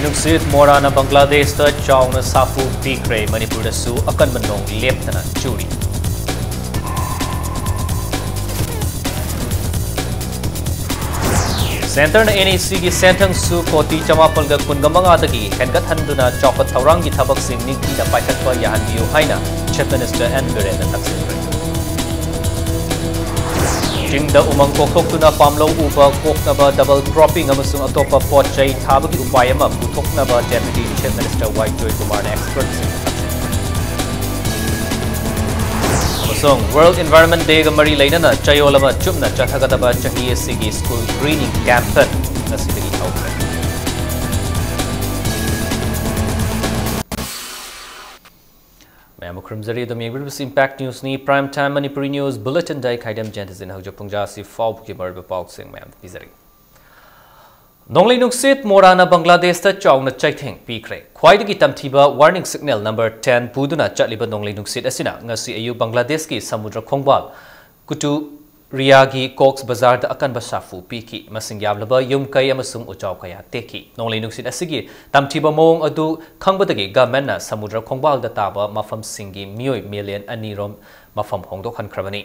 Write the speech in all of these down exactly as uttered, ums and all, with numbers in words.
ꯅꯨꯡꯁꯤꯠ ꯃꯣꯔꯥꯅ ꯕꯪꯒ꯭ꯂꯥꯗꯦꯁꯇ ꯆꯥꯎꯅ ꯁꯥꯐꯨ ꯄꯤꯈ꯭ꯔꯦ꯫ ꯃꯅꯤꯄꯨꯔꯗꯁꯨ ꯑꯀꯟꯕ ꯅꯣꯡ ꯂꯦꯞꯇꯅ ꯆꯨꯔꯤ꯫ ꯁꯦꯟꯇꯔꯅ NECꯒꯤ ꯁꯦꯟꯊꯪꯁꯨ ꯀꯣꯇꯤ ꯆꯃꯥꯄꯜꯒ ꯀꯨꯟꯒ ꯃꯉꯥꯗꯒꯤ ꯍꯦꯟꯒꯠꯍꯟꯗꯨꯅ ꯆꯥꯎꯈꯠ ꯊꯧꯔꯥꯡꯒꯤ ꯊꯕꯛꯁꯤꯡ ꯅꯤꯡꯊꯤꯅ ꯄꯥꯏꯈꯠꯄ ꯌꯥꯍꯟꯕꯤꯌꯨ ꯍꯥꯏꯅ Chief Minister N ꯕꯤꯔꯦꯟꯅ ꯇꯛꯁꯤꯟꯈ꯭ꯔꯦ꯫ ꯆꯤꯡꯗ ꯎꯃꯪ ꯀꯣꯛꯊꯣꯛꯇꯨꯅ ꯄꯥꯝꯂꯧ ꯎꯕ ꯀꯣꯛꯅꯕ double cropping ꯑꯃꯁꯨꯡ ꯑꯇꯣꯞꯄ ꯄꯣꯠ ꯆꯩ ꯊꯥꯕꯒꯤ ꯎꯄꯥꯏ ꯑꯃ ꯄꯨꯊꯣꯛꯅꯕ Deputy Chief Minister ꯋꯥꯏ ꯖꯣꯏꯀꯨꯃꯥꯔꯅ expertꯁꯤꯡꯗ ꯇꯥꯛꯁꯤꯟꯈ꯭ꯔꯦ꯫ ꯑꯃꯁꯨꯡ World Environment Dayꯒ ꯃꯔꯤ ꯂꯩꯅꯅ ꯆꯌꯣꯜ ꯑꯃ ꯆꯨꯞꯅ ꯆꯠꯊꯒꯗꯕ ꯆꯍꯤ ꯑꯁꯤꯒꯤ school greening campaign ꯉꯁꯤꯗꯒꯤ ꯍꯧꯈ꯭ꯔꯦ꯫ ꯃꯌꯥꯝꯕꯨ ꯈꯨꯔꯨꯝꯖꯔꯤ꯫ ꯑꯗꯨꯝ ꯌꯦꯡꯕꯤꯔꯤꯕꯁꯤ Impact Newsꯅꯤ꯫ Prime Time Manipuri News Bulletinꯗ ꯑꯩ ꯈꯥꯏꯗꯦꯝ ꯖꯌꯟꯇꯖꯤꯅ ꯍꯧꯖꯤꯛ ꯄꯨꯡꯖꯥꯁꯤ ꯐꯥꯎꯕꯒꯤ ꯃꯔꯨꯑꯣꯏꯕ ꯄꯥꯎꯁꯤꯡ ꯃꯌꯥꯝ ꯄꯤꯖꯔꯤ꯫ ꯅꯣꯡꯂꯩ ꯅꯨꯡꯁꯤꯠ ꯃꯣꯔꯥꯅ ꯕꯪꯒ꯭ꯂꯥꯗꯦꯁꯇ ꯆꯥꯎꯅ ꯆꯩꯊꯦꯡ ꯄꯤꯈ꯭ꯔꯦ꯫ ꯈ꯭ꯋꯥꯏꯗꯒꯤ ꯇꯝꯊꯤꯕ warning signal number ten ꯄꯨꯗꯨꯅ ꯆꯠꯂꯤꯕ ꯅꯣꯡꯂꯩ ꯅꯨꯡꯁꯤꯠ ꯑꯁꯤꯅ ꯉꯁꯤ ꯑꯌꯨꯛ ꯕꯪꯒ꯭ꯂꯥꯗꯦꯁꯀꯤ ꯁꯃꯨꯗ꯭ꯔ ꯈꯣꯡꯕꯥꯜ ꯀꯨꯇꯨꯔꯤꯌꯥꯒꯤ ꯀꯣꯛꯁ ꯕꯖꯥꯔꯗ ꯑꯀꯟꯕ ꯁꯥꯐꯨ ꯄꯤꯈꯤ꯫ ꯃꯁꯤꯡ ꯌꯥꯝꯂꯕ ꯌꯨꯝ ꯀꯩ ꯑꯃꯁꯨꯡ ꯎꯖꯥꯎ ꯀꯌꯥ ꯇꯦꯛꯈꯤ꯫ ꯅꯣꯡꯂꯩ ꯅꯨꯡꯁꯤꯠ ꯑꯁꯤꯒꯤ ꯇꯝꯊꯤꯕ ꯃꯑꯣꯡ ꯑꯗꯨ ꯈꯪꯕꯗꯒꯤ governmentꯅ ꯁꯃꯨꯗ꯭ꯔ ꯈꯣꯡꯕꯥꯜꯗ ꯇꯥꯕ ꯃꯐꯝꯁꯤꯡꯒꯤ ꯃꯤꯑꯣꯏ million ꯑꯅꯤ ꯔꯣꯝ ꯃꯐꯝ ꯍꯣꯡꯗꯣꯛꯍꯟꯈ꯭ꯔꯕꯅꯤ꯫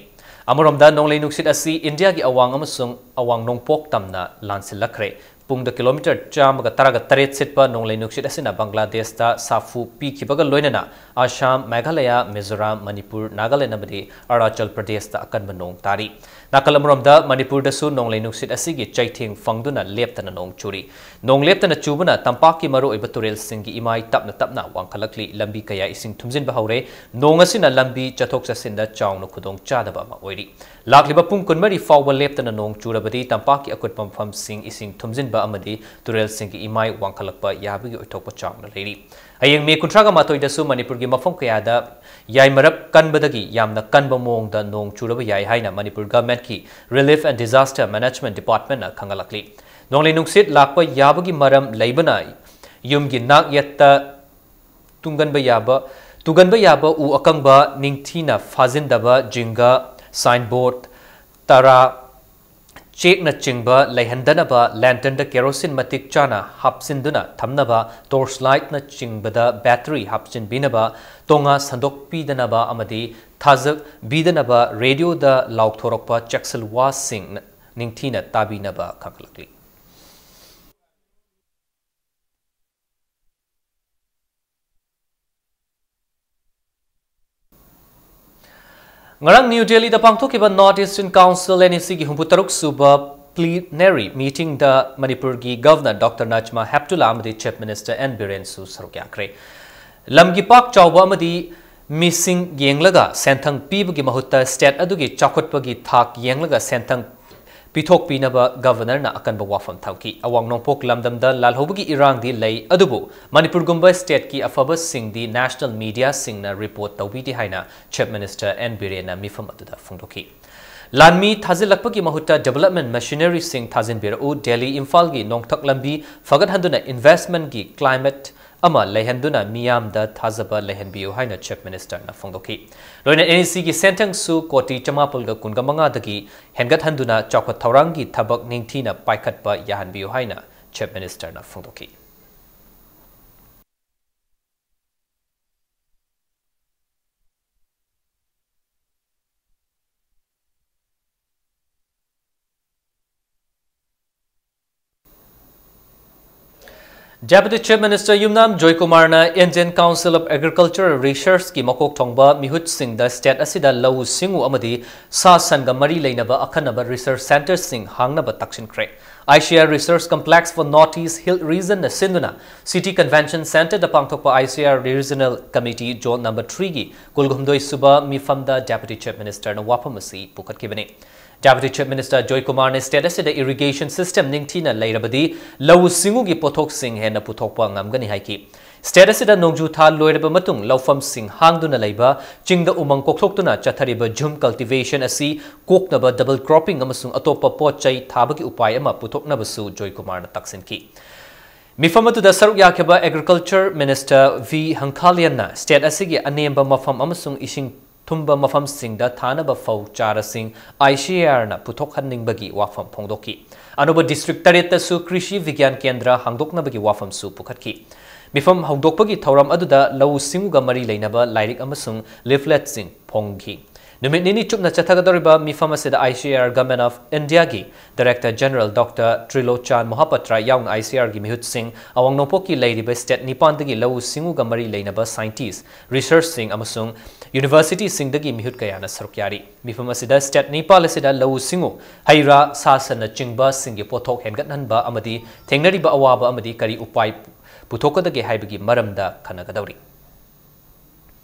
ꯑꯃꯔꯣꯝꯗ, ꯅꯣꯡꯂꯩ ꯅꯨꯡꯁꯤꯠ ꯑꯁꯤ ꯏꯟꯗꯤꯌꯥꯒꯤ ꯑꯋꯥꯡ ꯑꯃꯁꯨꯡ ꯑꯋꯥꯡ ꯅꯣꯡꯄꯣꯛ ꯇꯝꯅ ꯂꯥꯟꯁꯤꯜꯂꯛꯈ꯭ꯔꯦ꯫ ꯄꯨꯡꯗ kilometre ꯆꯥꯝꯃꯒ ꯇꯔꯥꯒ ꯇꯔꯦꯠ ꯁꯤꯠꯄ ꯅꯣꯡꯂꯩ ꯅꯨꯡꯁꯤꯠ ꯑꯁꯤꯅ ꯕꯪꯒ꯭ꯂꯥꯗꯦꯁꯇ ꯁꯥꯐꯨ ꯄꯤꯈꯤꯕꯒ ꯂꯣꯏꯅꯅ ꯑꯁꯥꯝ, ꯃꯦꯘꯥꯂꯌꯥ, ꯃꯤꯖꯣꯔꯥꯝ, ꯃꯅꯤꯄꯨꯔ, ꯅꯥꯒꯥꯂꯦꯟ ꯑꯃꯗꯤ ꯑꯔꯨꯅꯥꯆꯜ ꯄ꯭ꯔꯗꯦꯁꯇ ꯑꯀꯟꯕ ꯅꯣꯡ ꯇꯥꯔꯤ꯫ ꯅꯥꯀꯜ ꯑꯃꯔꯣꯝꯗ, ꯃꯅꯤꯄꯨꯔꯗꯁꯨ ꯅꯣꯡꯂꯩ ꯅꯨꯡꯁꯤꯠ ꯑꯁꯤꯒꯤ ꯆꯩꯊꯦꯡ ꯐꯪꯗꯨꯅ ꯂꯦꯞꯇꯅ ꯅꯣꯡ ꯆꯨꯔꯤ꯫ ꯅꯣꯡ ꯂꯦꯞꯇꯅ ꯆꯨꯕꯅ ꯇꯝꯄꯥꯛꯀꯤ ꯃꯔꯨꯑꯣꯏꯕ ꯇꯨꯔꯦꯜꯁꯤꯡꯒꯤ ꯏꯃꯥꯏ ꯇꯞꯅ ꯇꯞꯅ ꯋꯥꯡꯈꯠꯂꯛꯂꯤ꯫ ꯂꯝꯕꯤ ꯀꯌꯥ ꯏꯁꯤꯡ ꯊꯨꯝꯖꯤꯟꯕ ꯍꯧꯔꯦ꯫ ꯅꯣꯡ ꯑꯁꯤꯅ ꯂꯝꯕꯤ ꯆꯠꯊꯣꯛ ꯆꯠꯁꯤꯟꯗ ꯆꯥꯎꯅ ꯈꯨꯗꯣꯡ ꯆꯥꯗꯕ ꯑꯃ ꯑꯣꯏꯔꯤ꯫ ꯂꯥꯛꯂꯤꯕ ꯄꯨꯡ ꯀꯨꯟꯃꯔꯤ ꯐꯥꯎꯕ ꯂꯦꯞꯇꯅ ꯅꯣꯡ ꯆꯨꯔꯕꯗꯤ ꯇꯝꯄꯥꯛꯀꯤ ꯑꯀꯨꯠꯄ ꯃꯐꯝꯁꯤꯡ ꯏꯁꯤꯡ ꯊꯨꯝꯖꯤꯟꯕ ꯑꯃꯗꯤ ꯇꯨꯔꯦꯜꯁꯤꯡꯒꯤ ꯏꯃꯥꯏ ꯋꯥꯡꯈꯠꯂꯛꯄ ꯌꯥꯕꯒꯤ ꯑꯣꯏꯊꯣꯛꯄ ꯆꯥꯎꯅ ꯂꯩꯔꯤ꯫ ꯍꯌꯦꯡ ꯃꯦ ꯀꯨꯟꯊ꯭ꯔꯥꯒ ꯃꯥꯊꯣꯏꯗꯁꯨ ꯃꯅꯤꯄꯨꯔꯒꯤ ꯃꯐꯝ ꯀꯌꯥꯗ ꯌꯥꯏꯃꯔꯞ ꯀꯟꯕꯗꯒꯤ ꯌꯥꯝꯅ ꯀꯟꯕ ꯃꯑꯣꯡꯗ ꯅꯣꯡ ꯆꯨꯔꯕ ꯌꯥꯏ ꯍꯥꯏꯅ Manipur governmentꯀꯤ Relief and Disaster Management Departmentꯅ ꯈꯪꯍꯜꯂꯛꯂꯤ꯫ ꯅꯣꯡꯂꯩ ꯅꯨꯡꯁꯤꯠ ꯂꯥꯛꯄ ꯌꯥꯕꯒꯤ ꯃꯔꯝ ꯂꯩꯕꯅ ꯌꯨꯝꯒꯤ ꯅꯥꯛ ꯌꯦꯠꯇ ꯇꯨꯡꯒꯟꯕ ꯌꯥꯕ, ꯇꯨꯒꯟꯕ ꯌꯥꯕ ꯎ ꯑꯀꯪꯕ ꯅꯤꯡꯊꯤꯅ ꯐꯥꯖꯤꯟꯗꯕ, ꯖꯤꯡꯒ, signboard, ꯇꯔꯥ, ꯆꯦꯛꯅꯆꯤꯡꯕ ꯂꯩꯍꯟꯗꯅꯕ lanternꯗ kerosene ꯃꯇꯤꯛ ꯆꯥꯅ ꯍꯥꯞꯆꯤꯟꯗꯨꯅ ꯊꯝꯅꯕ, torch lightꯅꯆꯤꯡꯕꯗ battery ꯍꯥꯞꯆꯤꯟꯕꯤꯅꯕ, ꯇꯣꯉꯥ ꯁꯟꯗꯣꯛꯄꯤꯗꯅꯕ ꯑꯃꯗꯤ ꯊꯥꯖꯕꯤꯗꯅꯕ radioꯗ ꯂꯥꯎꯊꯣꯔꯛꯄ ꯆꯦꯛꯁꯤꯜ ꯋꯥꯁꯤꯡ ꯅꯤꯡꯊꯤꯅ ꯇꯥꯕꯤꯅꯕ ꯈꯪꯍꯜꯂꯛꯂꯤ꯫ ꯉꯔꯥꯡ ꯅ꯭ꯌꯨ ꯗꯦꯜꯂꯤꯗ ꯄꯥꯡꯊꯣꯛꯈꯤꯕ North Eastern Council, NECꯒꯤ ꯍꯨꯝꯐꯨ ꯇꯔꯨꯛ ꯁꯨꯕ plenary meetingꯗ ꯃꯅꯤꯄꯨꯔꯒꯤ Governor Doctor Najma Heptulla ꯑꯃꯗꯤ Chief Minister N ꯕꯤꯔꯦꯟꯁꯨ ꯁꯔꯨꯛ ꯌꯥꯈ꯭ꯔꯦ꯫ ꯂꯝꯒꯤ ꯄꯥꯛ ꯆꯥꯎꯕ ꯑꯃꯗꯤ ꯃꯤꯁꯤꯡ ꯌꯦꯡꯂꯒ ꯁꯦꯟꯊꯪ ꯄꯤꯕꯒꯤ ꯃꯍꯨꯠꯇ state ꯑꯗꯨꯒꯤ ꯆꯥꯎꯈꯠꯄꯒꯤ ꯊꯥꯛ ꯌꯦꯡꯂꯒ ꯁꯦꯟꯊꯪ ꯄꯤꯊꯣꯛꯄꯤꯅꯕ Governorꯅ ꯑꯀꯟꯕ ꯋꯥꯐꯝ ꯊꯝꯈꯤ꯫ ꯑꯋꯥꯡ ꯅꯣꯡꯄꯣꯛ ꯂꯝꯗꯝꯗ ꯂꯥꯜꯍꯧꯕꯒꯤ ꯏꯔꯥꯡꯗꯤ ꯂꯩ, ꯑꯗꯨꯕꯨ ꯃꯅꯤꯄꯨꯔꯒꯨꯝꯕ stateꯀꯤ ꯑꯐꯕꯁꯤꯡꯗꯤ national mediaꯁꯤꯡꯅ report ꯇꯧꯕꯤꯗꯦ ꯍꯥꯏꯅ Chief Minister N ꯕꯤꯔꯦꯟꯅ ꯃꯤꯐꯝ ꯑꯗꯨꯗ ꯐꯣꯡꯗꯣꯛꯈꯤ꯫ ꯂꯥꯟꯃꯤ ꯊꯥꯖꯤꯜꯂꯛꯄꯒꯤ ꯃꯍꯨꯠꯇ development machineryꯁꯤꯡ ꯊꯥꯖꯤꯟꯕꯤꯔꯛꯎ, ꯗꯦꯜꯂꯤ ꯏꯝꯐꯥꯜꯒꯤ ꯅꯣꯡꯊꯛ ꯂꯝꯕꯤ ꯐꯒꯠꯍꯟꯗꯨꯅ investmentꯀꯤ climate ꯑꯃ ꯂꯩꯍꯟꯗꯨꯅ ꯃꯤꯌꯥꯝꯗ ꯊꯥꯖꯕ ꯂꯩꯍꯟꯕꯤꯌꯨ ꯍꯥꯏꯅ Chief Ministerꯅ ꯐꯣꯡꯗꯣꯛꯈꯤ꯫ ꯂꯣꯏꯅ NECꯒꯤ ꯁꯦꯟꯊꯪꯁꯨ ꯀꯣꯇꯤ ꯆꯃꯥꯄꯜꯒ ꯀꯨꯟꯒ ꯃꯉꯥꯗꯒꯤ ꯍꯦꯟꯒꯠꯍꯟꯗꯨꯅ ꯆꯥꯎꯈꯠ ꯊꯧꯔꯥꯡꯒꯤ ꯊꯕꯛ ꯅꯤꯡꯊꯤꯅ ꯄꯥꯏꯈꯠꯄ ꯌꯥꯍꯟꯕꯤꯌꯨ ꯍꯥꯏꯅ Chief Ministerꯅ ꯐꯣꯡꯗꯣꯛꯈꯤ꯫ Deputy Chief Minister Yumnam ꯖꯣꯏꯀꯨꯃꯥꯔꯅ Indian Council of Agricultural Researchꯀꯤ ꯃꯀꯣꯛ ꯊꯣꯡꯕ ꯃꯤꯍꯨꯠꯁꯤꯡꯗ state ꯑꯁꯤꯗ ꯂꯧꯎ ꯁꯤꯡꯎ ꯑꯃꯗꯤ ꯁꯥ ꯁꯟꯒ ꯃꯔꯤ ꯂꯩꯅꯕ ꯑꯈꯟꯅꯕ research centreꯁꯤꯡ ꯍꯥꯡꯅꯕ ꯇꯛꯁꯤꯟꯈ꯭ꯔꯦ꯫ ICAR Research Complex for North East Hill Regionꯅ ꯁꯤꯟꯗꯨꯅ City Convention Centreꯗ ꯄꯥꯡꯊꯣꯛꯄ ICAR Regional Committee Zone number threeꯒꯤ ꯀꯨꯟꯍꯨꯝꯗꯣꯏ ꯁꯨꯕ ꯃꯤꯐꯝꯗ Deputy Chief Ministerꯅ ꯋꯥꯐꯝ ꯑꯁꯤ ꯄꯨꯈꯠꯈꯤꯕꯅꯤ꯫ Deputy Chief Minister ꯖꯣꯏꯀꯨꯃꯥꯔꯅ state ꯑꯁꯤꯗ irrigation system ꯅꯤꯡꯊꯤꯅ ꯂꯩꯔꯕꯗꯤ ꯂꯧꯎ ꯁꯤꯡꯎꯒꯤ ꯄꯣꯠꯊꯣꯛꯁꯤꯡ ꯍꯦꯟꯅ ꯄꯨꯊꯣꯛꯄ ꯉꯝꯒꯅꯤ ꯍꯥꯏꯈꯤ꯫ State ꯑꯁꯤꯗ ꯅꯣꯡꯖꯨ ꯊꯥ ꯂꯣꯏꯔꯕ ꯃꯇꯨꯡ ꯂꯧꯐꯝꯁꯤꯡ ꯍꯥꯡꯗꯨꯅ ꯂꯩꯕ, ꯆꯤꯡꯗ ꯎꯃꯪ ꯀꯣꯛꯊꯣꯛꯇꯨꯅ ꯆꯠꯊꯔꯤꯕ jhum cultivation ꯑꯁꯤ ꯀꯣꯛꯅꯕ double cropping ꯑꯃꯁꯨꯡ ꯑꯇꯣꯞꯄ ꯄꯣꯠ ꯆꯩ ꯊꯥꯕꯒꯤ ꯎꯄꯥꯏ ꯑꯃ ꯄꯨꯊꯣꯛꯅꯕꯁꯨ ꯖꯣꯏꯀꯨꯃꯥꯔꯅ ꯇꯛꯁꯤꯟꯈꯤ꯫ ꯃꯤꯐꯝ ꯑꯗꯨꯗ ꯁꯔꯨꯛ ꯌꯥꯈꯤꯕ Agriculture Minister V ꯍꯪꯈꯥꯂꯤꯌꯟꯅ state ꯑꯁꯤꯒꯤ ꯑꯅꯦꯝꯕ ꯃꯐꯝ ꯑꯃꯁꯨꯡ ꯏꯁꯤꯡ ꯊꯨꯝꯕ ꯃꯐꯝꯁꯤꯡꯗ ꯊꯥꯅꯕ ꯐꯧ ꯆꯥꯔꯁꯤꯡ ICARꯅ ꯄꯨꯊꯣꯛꯍꯟꯅꯤꯡꯕꯒꯤ ꯋꯥꯐꯝ ꯐꯣꯡꯗꯣꯛꯈꯤ꯫ ꯑꯅꯧꯕ district ꯇꯔꯦꯠꯇꯁꯨ ꯀ꯭ꯔꯤꯁꯤ ꯕꯤꯒ꯭ꯌꯥꯟ ꯀꯦꯟꯗ꯭ꯔ ꯍꯥꯡꯗꯣꯛꯅꯕꯒꯤ ꯋꯥꯐꯝꯁꯨ ꯄꯨꯈꯠꯈꯤ꯫ ꯃꯤꯐꯝ ꯍꯧꯗꯣꯛꯄꯒꯤ ꯊꯧꯔꯝ ꯑꯗꯨꯗ ꯂꯧꯎ ꯁꯤꯡꯎꯒ ꯃꯔꯤ ꯂꯩꯅꯕ ꯂꯥꯏꯔꯤꯛ ꯑꯃꯁꯨꯡ leafletꯁꯤꯡ ꯐꯣꯡꯈꯤ꯫ ꯅꯨꯃꯤꯠ ꯅꯤꯅꯤ ꯆꯨꯞꯅ ꯆꯠꯊꯒꯗꯧꯔꯤꯕ ꯃꯤꯐꯝ ꯑꯁꯤꯗ ICAR Government of Indiaꯒꯤ Director General Doctor Trilochan Mohapatra ꯌꯥꯎꯅ ICARꯒꯤ ꯃꯤꯍꯨꯠꯁꯤꯡ, ꯑꯋꯥꯡ ꯅꯣꯡꯄꯣꯛꯀꯤ ꯂꯩꯔꯤꯕ state ꯅꯤꯄꯥꯟꯗꯒꯤ ꯂꯧꯎ ꯁꯤꯡꯎꯒ ꯃꯔꯤ ꯂꯩꯅꯕ scientist, researchꯁꯤꯡ ꯑꯃꯁꯨꯡ universityꯁꯤꯡꯗꯒꯤ ꯃꯤꯍꯨꯠ ꯀꯌꯥꯅ ꯁꯔꯨꯛ ꯌꯥꯔꯤ꯫ ꯃꯤꯐꯝ ꯑꯁꯤꯗ state ꯅꯤꯄꯥꯜ ꯑꯁꯤꯗ ꯂꯧꯎ ꯁꯤꯡꯎ, ꯍꯩ ꯔꯥ, ꯁꯥ ꯁꯟꯅꯆꯤꯡꯕꯁꯤꯡꯒꯤ ꯄꯣꯠꯊꯣꯛ ꯍꯦꯟꯒꯠꯍꯟꯕ ꯑꯃꯗꯤ ꯊꯦꯡꯅꯔꯤꯕ ꯑꯋꯥꯕ ꯑꯃꯗꯤ ꯀꯔꯤ ꯎꯄꯥꯏ ꯄꯨꯊꯣꯛꯀꯗꯒꯦ ꯍꯥꯏꯕꯒꯤ ꯃꯔꯝꯗ ꯈꯟꯅꯒꯗꯧꯔꯤ꯫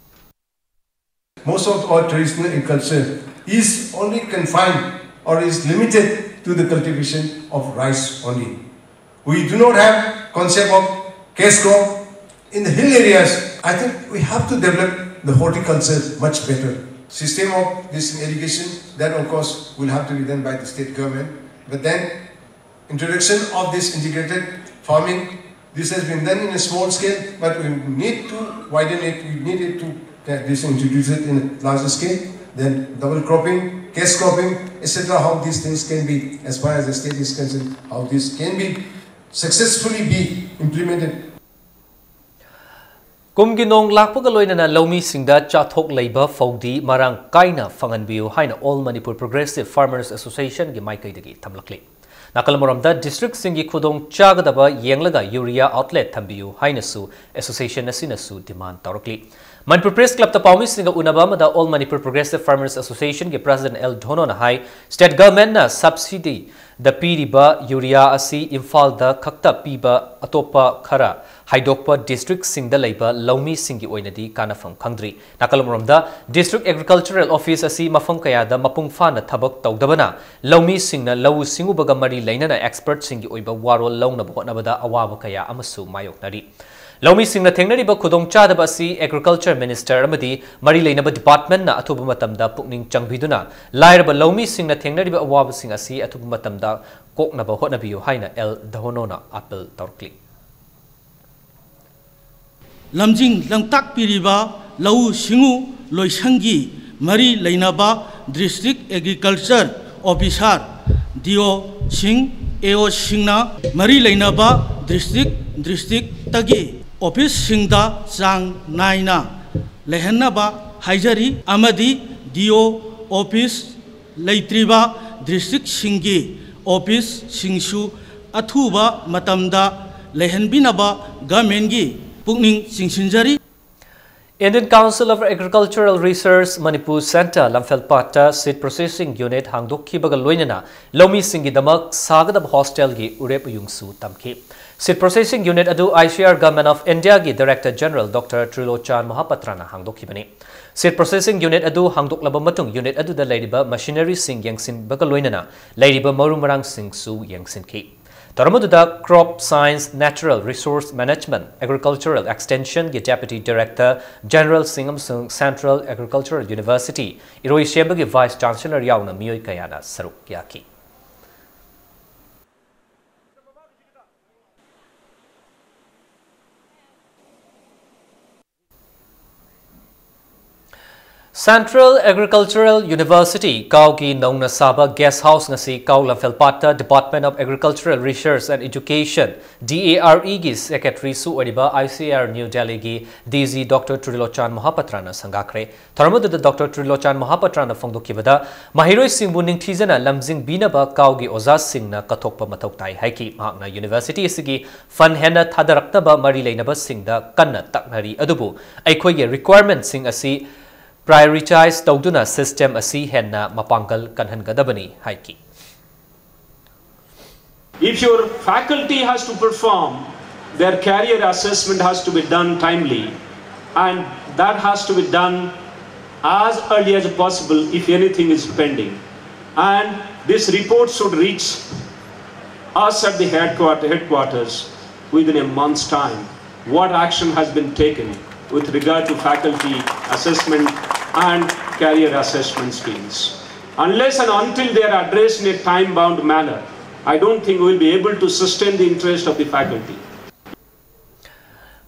Most of our traditional agriculture is only confined or is limited to the cultivation of rice only. We do not have concept of cash crop in the hill areas. I think we have to develop the horticulture much better. System of this irrigation, that of course will have to be done by the state government. But then introduction of this integrated farming, this has been done in a small scale, but we need to widen it, we need it to uh, this introduce it in a larger scale, then double cropping, cash cropping, et cetera. How these things can be, as far as the state is concerned, how this can be successfully be implemented. ꯀꯨꯝꯒꯤ ꯅꯣꯡ ꯂꯥꯛꯄꯒ ꯂꯣꯏꯅꯅ ꯂꯧꯃꯤꯁꯤꯡꯗ ꯆꯥꯊꯣꯛ ꯂꯩꯕ ꯐꯧꯗꯤ ꯃꯔꯥꯡ ꯀꯥꯏꯅ ꯐꯪꯍꯟꯕꯤꯌꯨ ꯍꯥꯏꯅ All Manipur Progressive Farmers Associationꯒꯤ ꯃꯥꯏꯀꯩꯗꯒꯤ ꯊꯝꯂꯛꯂꯤ꯫ ꯅꯥꯀꯜ ꯑꯃꯔꯣꯝꯗ districtꯁꯤꯡꯒꯤ ꯈꯨꯗꯣꯡ ꯆꯥꯒꯗꯕ ꯌꯦꯡꯂꯒ urea outlet ꯊꯝꯕꯤꯌꯨ ꯍꯥꯏꯅꯁꯨ association ꯑꯁꯤꯅꯁꯨ demand ꯇꯧꯔꯛꯂꯤ꯫ Manipur Press Clubꯇ ꯄꯥꯎꯃꯤꯁꯤꯡꯒ ꯎꯅꯕ ꯑꯃꯗ All Manipur Progressive Farmers Associationꯒꯤ President L ꯙꯣꯅꯣꯅ ꯍꯥꯏ, state governmentꯅ subsidyꯗ ꯄꯤꯔꯤꯕ urea ꯑꯁꯤ ꯏꯝꯐꯥꯜꯗ ꯈꯛꯇ ꯄꯤꯕ, ꯑꯇꯣꯞꯄ ꯈꯔ ꯍꯥꯏꯗꯣꯛꯄ districtꯁꯤꯡꯗ ꯂꯩꯕ ꯂꯧꯃꯤꯁꯤꯡꯒꯤ ꯑꯣꯏꯅꯗꯤ ꯀꯥꯟꯅꯐꯝ ꯈꯪꯗ꯭ꯔꯤ꯫ ꯅꯥꯀꯜ ꯑꯃꯔꯣꯝꯗ, District Agricultural Office ꯑꯁꯤ ꯃꯐꯝ ꯀꯌꯥꯗ ꯃꯄꯨꯡ ꯐꯥꯅ ꯊꯕꯛ ꯇꯧꯗꯕꯅ ꯂꯧꯃꯤꯁꯤꯡꯅ ꯂꯧꯎ ꯁꯤꯡꯎꯕꯒ ꯃꯔꯤ ꯂꯩꯅꯅ expertꯁꯤꯡꯒꯤ ꯑꯣꯏꯕ ꯋꯥꯔꯣꯜ ꯂꯧꯅꯕ ꯍꯣꯠꯅꯕꯗ ꯑꯋꯥꯕ ꯀꯌꯥ ꯑꯃꯁꯨ ꯃꯥꯌꯣꯛꯅꯔꯤ꯫ ꯂꯧꯃꯤꯁꯤꯡꯅ ꯊꯦꯡꯅꯔꯤꯕ ꯈꯨꯗꯣꯡꯆꯥꯗꯕ ꯑꯁꯤ Agriculture Minister ꯑꯃꯗꯤ ꯃꯔꯤ ꯂꯩꯅꯕ departmentꯅ ꯑꯊꯨꯕ ꯃꯇꯝꯗ ꯄꯨꯛꯅꯤꯡ ꯆꯪꯕꯤꯗꯨꯅ ꯂꯥꯏꯔꯕ ꯂꯧꯃꯤꯁꯤꯡꯅ ꯊꯦꯡꯅꯔꯤꯕ ꯑꯋꯥꯕꯁꯤꯡ ꯑꯁꯤ ꯑꯊꯨꯕ ꯃꯇꯝꯗ ꯀꯣꯛꯅꯕ ꯍꯣꯠꯅꯕꯤꯌꯨ ꯍꯥꯏꯅ L ꯙꯣꯅꯣꯅ appeal ꯇꯧꯔꯛꯂꯤ꯫ ꯂꯝꯖꯤꯡ ꯂꯝꯇꯥꯛꯄꯤꯔꯤꯕ ꯂꯧꯎ ꯁꯤꯡꯎ ꯂꯣꯏꯁꯪꯒꯤ ꯃꯔꯤ ꯂꯩꯅꯕ district agriculture officer, D O ꯁꯤꯡ, A O ꯁꯤꯡꯅ ꯃꯔꯤ ꯂꯩꯅꯕ district, district ꯇꯒꯤ office ꯁꯤꯡꯗ ꯆꯥꯡ ꯅꯥꯏꯅ ꯂꯩꯍꯟꯅꯕ ꯍꯥꯏꯖꯔꯤ ꯑꯃꯗꯤ D O office ꯂꯩꯇ꯭ꯔꯤꯕ district ꯁꯤꯡꯒꯤ office ꯁꯤꯡꯁꯨ ꯑꯊꯨꯕ ꯃꯇꯝꯗ ꯂꯩꯍꯟꯕꯤꯅꯕ government ꯀꯤ ꯄꯨꯛꯅꯤꯡ ꯆꯤꯡꯁꯤꯟꯖꯔꯤ꯫ Indian Council of Agricultural Research Manipur Centre ꯂꯝꯐꯦꯜꯄꯥꯠꯇ seed processing unit ꯍꯥꯡꯗꯣꯛꯈꯤꯕꯒ ꯂꯣꯏꯅꯅ ꯂꯧꯃꯤꯁꯤꯡꯒꯤꯗꯃꯛ ꯁꯥꯒꯗꯕ hostel ꯒꯤ ꯎꯔꯦꯞ ꯎꯌꯨꯡꯁꯨ ꯇꯝꯈꯤ꯫ Seed processing unit ꯑꯗꯨ I C R Government of India ꯒꯤ Director General Doctor Trilochan Mohapatra ꯅ ꯍꯥꯡꯗꯣꯛꯈꯤꯕꯅꯤ꯫ Seed processing unit ꯑꯗꯨ ꯍꯥꯡꯗꯣꯛꯂꯕ ꯃꯇꯨꯡ unit ꯑꯗꯨꯗ ꯂꯩꯔꯤꯕ machinery ꯁꯤꯡ ꯌꯦꯡꯁꯤꯟꯕꯒ ꯂꯣꯏꯅꯅ ꯂꯩꯔꯤꯕ ꯃꯔꯨ ꯃꯔꯥꯡꯁꯤꯡꯁꯨ ꯌꯦꯡꯁꯤꯟꯈꯤ꯫ ꯊꯧꯔꯝ ꯑꯗꯨꯗ Crop Science, Natural Resource Management, Agricultural Extension ꯒꯤ Deputy Director General ꯁꯤꯡ ꯑꯃꯁꯨꯡ Central Agricultural University ꯏꯔꯣꯏꯁꯦꯝꯕꯒꯤ Vice Chancellor ꯌꯥꯎꯅ ꯃꯤꯑꯣꯏ ꯀꯌꯥꯅ ꯁꯔꯨꯛ ꯌꯥꯈꯤ꯫ Central Agricultural University ꯀꯥꯎꯒꯤ ꯅꯧꯅ ꯁꯥꯕ guest house ꯉꯁꯤ ꯀꯥꯎ ꯂꯝꯐꯦꯜꯄꯥꯠꯇ Department of Agricultural Research and Education, D A R E ꯒꯤ Secretary ꯁꯨ ꯑꯣꯏꯔꯤꯕ I C R New Delhi ꯒꯤ D G Doctor Trilochan Mohapatra ꯅ ꯁꯪꯒꯥꯈ꯭ꯔꯦ꯫ ꯊꯧꯔꯝ ꯑꯗꯨꯗ Doctor Trilochan Mohapatra ꯅ ꯐꯣꯡꯗꯣꯛꯈꯤꯕꯗ, ꯃꯍꯩꯔꯣꯏꯁꯤꯡꯕꯨ ꯅꯤꯡꯊꯤꯖꯅ ꯂꯝꯖꯤꯡꯕꯤꯅꯕ ꯀꯥꯎꯒꯤ ꯑꯣꯖꯥꯁꯤꯡꯅ ꯀꯠꯊꯣꯛꯄ ꯃꯊꯧ ꯇꯥꯏ ꯍꯥꯏꯈꯤ꯫ ꯃꯍꯥꯛꯅ university ꯑꯁꯤꯒꯤ fund ꯍꯦꯟꯅ ꯊꯥꯗꯔꯛꯅꯕ ꯃꯔꯤ ꯂꯩꯅꯕꯁꯤꯡꯗ ꯀꯟꯅ ꯇꯛꯅꯔꯤ, ꯑꯗꯨꯕꯨ ꯑꯩꯈꯣꯏꯒꯤ requirement ꯁꯤꯡ ꯑꯁꯤ prioritize ꯇꯧꯗꯨꯅ system ꯑꯁꯤ ꯍꯦꯟꯅ ꯃꯄꯥꯡꯒꯜ ꯀꯟꯍꯟꯒꯗꯕꯅꯤ ꯍꯥꯏꯈꯤ꯫ If your faculty has to perform, their career assessment has to be done timely, and that has to be done as early as possible if anything is pending. And this report should reach us at the headquarter, headquarters within a month's time. What action has been taken with regard to faculty assessment and career assessment schemes? Unless and until they are addressed in a time-bound manner, I don't think we will be able to sustain the interest of the faculty.